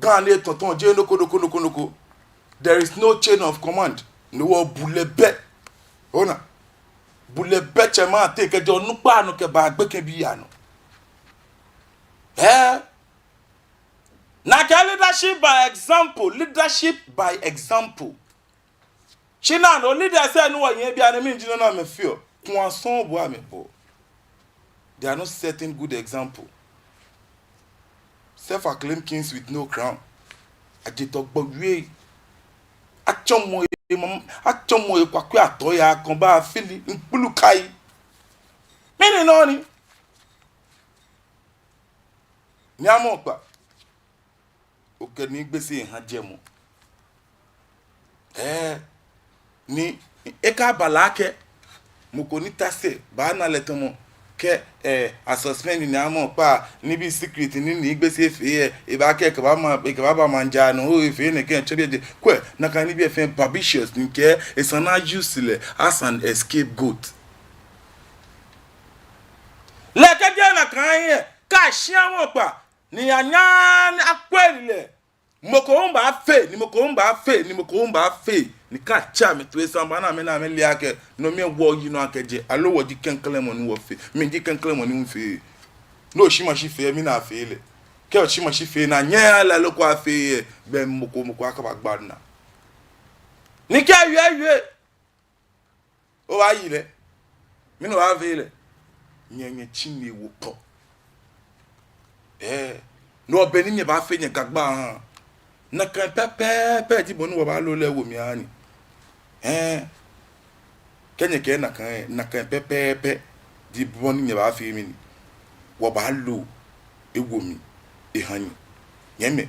Ga nɛɛ tɔtɔŋ jeee nɔ ko, nɔ ko, nɔ ko, nɔ ko. There is no chain of command. No hewɔ bulɛ bɛ. Ona. Bulɛ bɛ tsɛmɛi ateŋ kɛjɛ onukpa nɔ kɛba gbekɛbii anɔ. Eh? Nakai leadership by example, leadership by example. Shi naa nɔ leaders lɛ ni wɔyɛ bianɛ mɛni ji nɔ ni amɛfeɔ? Kua sɔŋŋ bo amɛbɔ. They are not setting good example. Self-acclaimed kings with no crown. Ajetɔ gbɔ wie. Atsɔmɔ ye mam, atsɔmɔ ye kwakwe atɔ ya kɔn ba fili ŋkpulu kai. Mɛni nɔ ni? Ni amɔ kpa. Okɛ Nii Gbese ha jɛmɔ. Eh, ni ekaba lɛ akɛ mɔ ko ni ta sɛɛ baana lɛ tamɔ kɛ, eh, a suspend Nii Amɔkpa, nibii secret ni Nii Gbese fee lɛ, ebaakɛɛ ekɛbaama, ekɛbaaba maŋ jaa nɔ, oo, efee nɛkɛ, etsɔ biɛ jɛ. Kwɛ, nakai nibii lɛ fɛɛ babishers ni kɛ, esa ni a use lɛ as an scapegoat. Lɛ kɛjɛ nakai lɛ, kɛ ashi Amɔkpa, ni anyɛ ni akwɛ lɛ. Mɔ ko hu baafee, ni mɔ ko hu baafee, ni mɔ ko hu baafee. Ni kɛ atsɛ amɛtoi sɛɛ baana amɛ ni amɛle akɛ, no mli lɛ wɔyi nɔ akɛjɛ, aloo wɔji klɛŋklɛŋ mɔ ni wɔfee. Mi ji klɛŋklɛŋ mɔ ni mifee. Ni oshimashi fee, mi ni afee lɛ. Kɛ oshimashi fee ni anyɛɛɛ ale loko afee lɛ, bɛ mɔ ko mɔ ko akaba gba naa. Ni kɛ awie awie. Obaayi lɛ? Mɛni obaafee lɛ? Nyɛ, nyɛtsĩ nyɛwo kpo. Ɛɛ, no be ni nyɛbaafee nyɛ gagba ha. Nakai pɛpɛɛpɛ ji bɔ ni wɔbaaloo lɛ ewo mli aha nyɛ. Ɛɛ, kɛ nyɛkɛɛ nakai, nakai pɛpɛɛpɛ ji bɔ ni nyɛbaafee mɛni, wɔbaaloo ewo mli eha nyɛ. Nyɛmimɛi,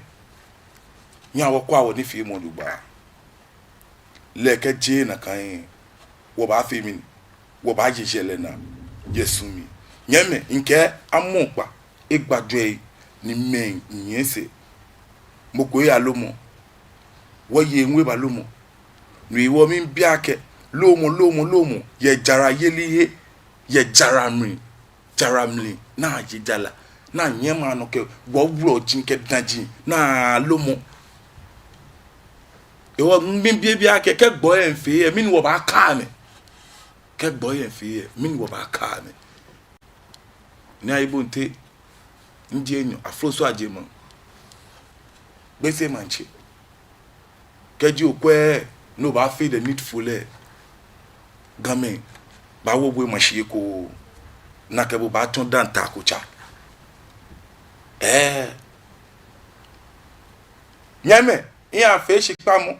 nyɛhaa wɔkwɛa wɔnifeemɔ jogbaŋŋ. Lɛ kɛ jeee nakai, wɔbaafee mɛni, wɔbaaye yɛlɛ naa yɛ su mli. Nyɛmimɛi, mikɛɛ amɔkpa egbajɔɔ ni mɛi nyiɛ sɛɛ. Mɔ ko eyalomɔ. Wɔyeɔ ŋwɛi balomɔ. No hewɔ miibi akɛ, loomɔ, loomɔ, loomɔ, yɛ jarayeli he, yɛ jara mli, jara mli, naa je jara, naa nyɛma nɔ kɛ, wɔwulɔji kɛ daji, naa loomɔ. Hewɔ miibi, miibi akɛ, kɛ gbɔi lɛ miifee lɛ, mɛni wɔbaakɛɛ amɛ? Kɛ gbɔi lɛ miifee lɛ, mɛni wɔbaakɛɛ amɛ? Nii Ayi Bonte, mijie nyɔ, Afroso Ajeman, Gbese Maŋtsɛ. Kɛji okwɛ, no baafee the needful lɛ, Gamɛi baawo bo yɛ mashi eko, ni akɛ bo baatsɔ Danta Kocha. Ɛɛ. Nyɛmimɛi, miiya fee shikpamɔ.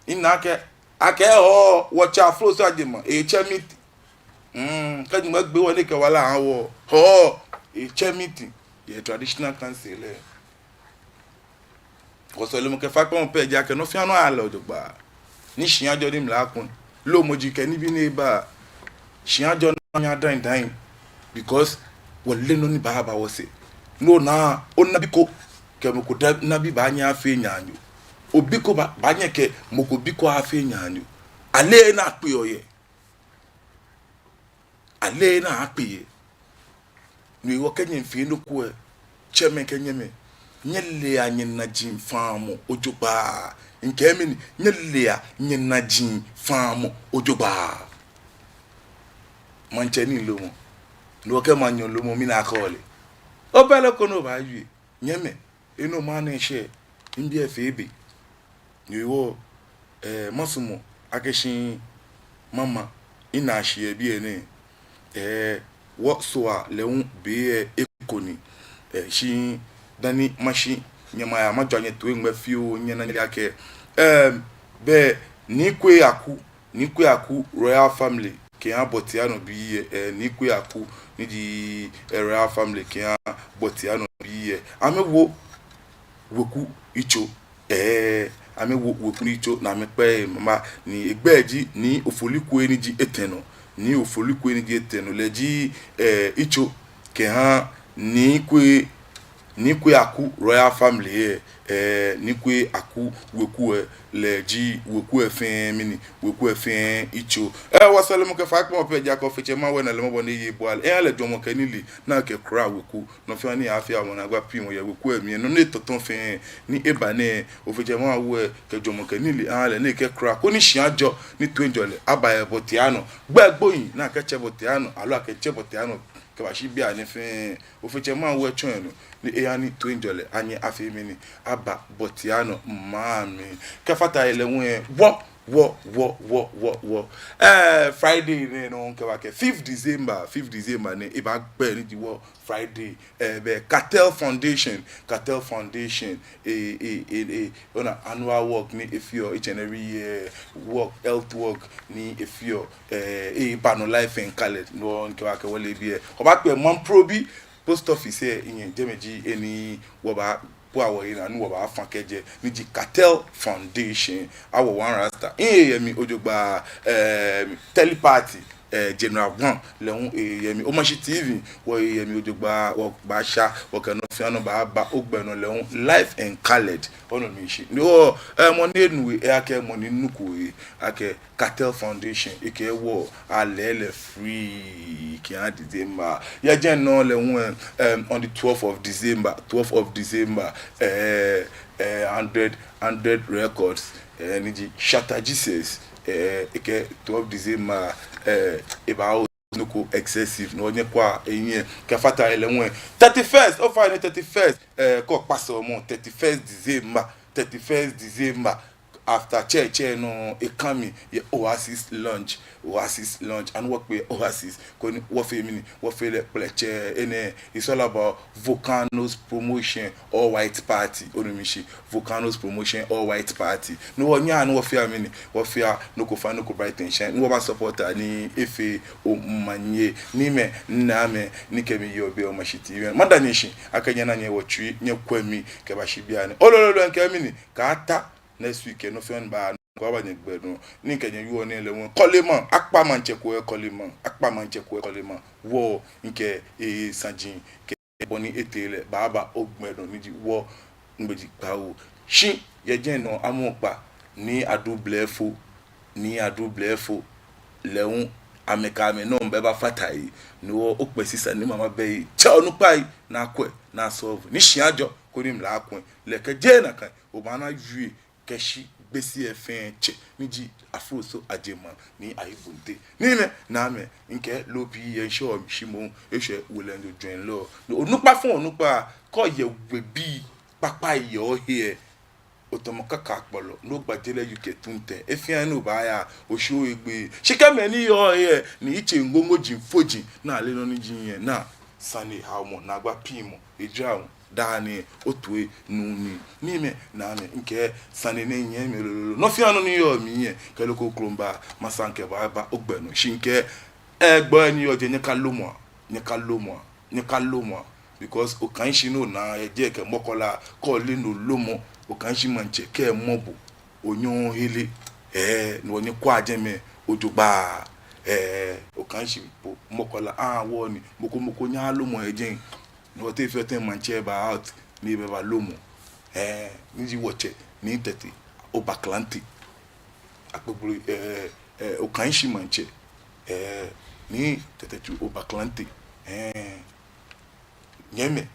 Mina akɛ, akɛ, oo, wɔtsɛ Afroso Ajeman, etsɛ meeting. Mm, kɛ Nyɔŋmɔ gbe wɔ ni ekɛ wala ha wɔ, oo, etsɛ meeting yɛ traditional council lɛ. Wɔsɔlemɔ kɛ faikpamɔ pɛ ji akɛ nɔ fɛɛ nɔ aya lɛ jogbaŋŋ. Ni shia ajɔ ni mla akpɔ̃. Loomɔ ji kɛ nibii ni eba. Shia ajɔ ni aya daŋ daŋ. Because wɔleee nɔ ni baaba wɔsɛɛ. No naa, onabi ko kɛ mɔ ko da, nabi baanyɛ afee naanyo. Obi ko ba, baanyɛ kɛ mɔ ko bi ko afee naanyo. Ale ni akpeɔ yɛ. Ale ni akpeɔ yɛ. No hewɔ kɛ nyɛmiifee nɔ ko lɛ, tsɛmɛi kɛ nyɛmɛi, nyɛlea nyɛnaji faamɔ jogbaŋŋ. Mikɛɛ mɛni, nyɛlea nyɛnaji faamɔ jogbaŋŋ. Maŋtsɛ ni loomɔ. No hewɔ kɛ maŋnyɛ loomɔ, mɛni akɛɔ lɛ? Obɛ lɛ ko ni obaawie. Nyɛmɛi, enɔ maŋ nɛɛ shɛ, mibi efee be. No hewɔ, ɛɛ, masumɔ akɛ shi mama, mina shi yɛ biɛ nɛɛ. Ɛɛ, wɔsɔlemɔ lɛ hu be lɛ eko ni. Ɛɛ, shi dani mashi, nyɛmaya, majɔɔ nyɛtoi ŋmɛ fioo, nyɛna nyɛle akɛ, ɛɛ, bɛ Nii Kwei Aku, Nii Kwei Aku royal family kɛha Bɔtianɔ bii lɛ, ɛɛ, Nii Kwei Aku ni ji, ɛɛ, royal family kɛha Bɔtianɔ bii lɛ. Amɛwo weku yitso, ɛɛ, amɛwo weku yitso ni amɛkpɛ mama ni egbɛi ji Nii Ofoli Kwei ni ji etɛ nɔ, Nii Ofoli Kwei ni ji etɛ nɔ lɛ ji, ɛɛ, yitso kɛha Nii Kwei Nii Kwei Aku royal family lɛ, ɛɛ, Nii Kwei Aku weku lɛ, lɛ ji weku lɛ fɛɛ mɛni, weku lɛ fɛɛ yitso. Ɛɛ, wɔsɔlemɔ kɛ faikpamɔ pɛ ji akɛ Ofe Tsɛ Mawu lɛ na lɛ mɔbɔ ni eye ebua lɛ. Eha lɛ jwɛŋmɔ kɛ nilee ni akɛkura weku. Nɔ fɛɛ nɔ ni aaafee amɔ naagba piŋmɔ yɛ weku lɛ mli, nɔ ni etɔtɔ fɛɛ ni eba nɛɛ, Ofe Tsɛ Mawu lɛ kɛ jwɛŋmɔ kɛ nilee aha lɛ ni ekɛkura koni shia ajɔ ni toiŋjɔlɛ aba yɛ Bɔtianɔ. Gbɛ gbohii ni akɛtsɛ Bɔtianɔ, aloo akɛtsɛ Bɔtianɔ kɛbashi bianɛ fɛɛ, Ofe Tsɛ Mawu lɛ tsɔ enɔ ni eha ni toiŋjɔlɛ anyɛ afee mɛni, aba Bɔtianɔ maŋ mli. Kɛfata he lɛ hu lɛ, wɔ, wɔ, wɔ. Ɛɛ, Friday nɛɛ nɔŋŋ kɛba kɛ fifth December, fifth December nɛɛ ebaagbɛ ni ji wɔ Friday, ɛɛ, bɛ Cartel Foundation, Cartel Foundation, ɛɛ, ɛɛ, ɛɛ, ɛɛ, ona annual walk ni efeɔ each and every year, walk, health walk ni efeɔ, ɛɛ, eba nɔ live and colour, no hewɔ kɛba kɛ wɔ lɛ biɛ. Wɔbaakpe Mamprobi post office lɛ, ɛɛ, jɛmɛ ji he ni wɔbaabua wɔhe naa ni wɔbaafa kɛjɛ, ni ji Cartel Foundation, Awo One Rasta. Miiye yɛ mli jogbaŋŋ, ɛɛ, Tele Party, ɛɛ, General One lɛ hu, ɛɛ, yɛ mli. Omashi T V, wɔye yɛ mli jogbaŋŋ, wɔbaasha, wɔkɛ nɔ fɛɛ nɔ baaba ogbɛ nɔ lɛ hu, live and colour. Onɔ mishi. No hewɔ, ɛɛ, mɔ ni enu he, ɛɛ, akɛ mɔ ni nuko he, akɛ Cartel Foundation, ekɛɛ wɔ, alɛɛ lɛ free kɛha December. Yɛ jɛmɛ nɔŋŋ lɛ hu lɛ, ɛm, on the twelfth of December, twelfth of December, ɛɛ, ɛɛ, Hundred, Hundred Records, ɛɛ, ni ji Shatta Jesus, ɛɛ, ekɛɛ twelfth December, ɛɛ, ebaa nɔ ko excessive, no hewɔ nyɛkwɛa, ɛɛ, nyɛ. Kɛfata he lɛ hu lɛ, thirty-first, ofainɛ thirty-first, ɛɛ, kɛ okpa sɔlemɔ, thirty-first December, thirty-first December, After church lɛ nɔ, ekã mi yɛ Oasis Lounge, Oasis Lounge, ani wɔkpe Oasis, koni wɔfee mɛni, wɔfee lɛ kplɛtsɛ. Enɛ, it's all about Volcanoes Promotion All White Party, onu mishishi, Volcanoes Promotion All White Party. Ni wɔnyɛ ni wɔfee mɛni, wɔfee nɔ ko fine, nɔ ko bright and shine, ni wɔba support ni efee omanye. Niimɛi, naamɛi, ni kɛ mi yɔɔ biɛ, Omashi T V. Mada nyɛ shi akɛ nyɛna nyɛwo tsui nyɛkwɛ mi kɛbashi bianɛ. Olololo, mikɛɛ mɛni, kɛta next week lɛ, nɔ fɛɛ nɔ ni baa, nɔ ko baaba nyɛgbɛ nɔ. Ni mikɛ nyɛ wieɔ nɛɛ lɛ, wɔ kɔlemɔ, akpa maŋtsɛ ko yɛ kɔlemɔ, akpa maŋtsɛ ko yɛ kɔlemɔ. Wɔ, mikɛ esaji kɛ bɔ ni etee lɛ baaba ogbɛ nɔ, ni ji wɔ ŋmɛji kpawo. Shi yɛ jɛmɛ nɔ, amɔ kpa ni adu blɛfo, ni adu blɛfo lɛ hu, amɛkɛ amɛnɔ bɛ bafata he. Ni wɔ, okpɛ sisa ni mama bɛ he, tsɛ onukpai ni akwɛ ni a-solve, ni shi ajɔ koni mla akwɛ. Lɛ kɛjɛ nakai obaana wie kɛshi Gbese fɛɛ tsɛ, ni ji Afroso Ajema ni ayi bonte. Niimɛi, naamɛi, mikɛɛ loo pii yɛ ŋshɔ mli, shi moŋ eshwɛ wolɛnjo jwɛŋlɔ. Ni onukpa fɛɛ onukpa, kɛ oyɛ webii kpakpai yɛ ohe lɛ, otamɔ kaka kpɔlɔ, ni ogba je lɛ U K tuŋ tɛ, he fɛɛ he ni obaaya, oshi ohe gbeee. Shi kɛ mɛi ni yɔɔ ohe lɛ, ni etsɛ ŋoŋoji foji, ni ale nɔ ni ji nyɛ, ni sane haomɔ, naagba piŋmɔ, ejara ŋ daa nɛɛ, otoi nuu nii. Niimɛi, naamɛi, mikɛɛ sane nɛɛ nyɛmimɛi lolo. Nɔ fɛɛ nɔ ni yɔɔ mli lɛ, kɛ loo kroko mibaaa, masa mikɛbaaba ogbɛ nɔ. Shi mikɛɛ, ɛɛ, gbɔi ni yɔɔ jɛi, nyɛkalomɔ, nyɛkalomɔ, nyɛkalomɔ. Because okã shi ni ona yɛ jɛi kɛ mɔkɔ la, kɛ ole ni olomɔ, okã shi maŋtsɛ kɛɛmɔ bo, onyɛŋ ohere. Ɛɛ, ni wɔ nyɛkwɛa jɛmɛ jogbaŋŋ. Ɛɛ, okã shi bo mɔkɔ la, aa, wɔ ni, mɔ ko mɔ ko nyɛaaa lomɔ yɛ jɛi. Ni wɔtee fɛɛ tɛŋŋ maŋtsɛ ba out, ni ebɛ balomɔ. Ɛɛ, ni ji wɔtsɛ, Nii Tɛte Obaklante. Akpogble, ɛɛ, ɛɛ, okã shi maŋtsɛ. Ɛɛ, Nii Tɛte Tsu Obaklante. Ɛɛ, nyɛmimɛi.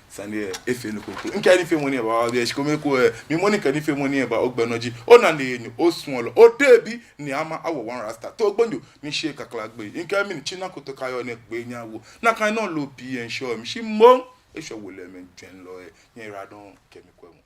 Sane lɛ efee nɔ kroko. Mikɛɛ nifeemɔ ni eba, ɔbɛ shi kome ko, ɛɛ, mi mɔ ni kɛ nifeemɔ ni eba ogbɛ nɔ ji, ona ni enyo, osuɔlɔ, odebi, ni ama awo one rasta. Too gbonyo, ni shi kakla gbɛ. Mikɛɛ mɛni, tsina kotoka yɔɔ ni gbɛ nyɛwo. Nakai nɔŋŋ loo pii yɛ ŋshɔ mli, shi moŋ eshwɛ wolɛmɛi jwɛŋlɔ lɛ. Nyɛyiwaladɔŋŋ kɛ mi kwɛmɔ.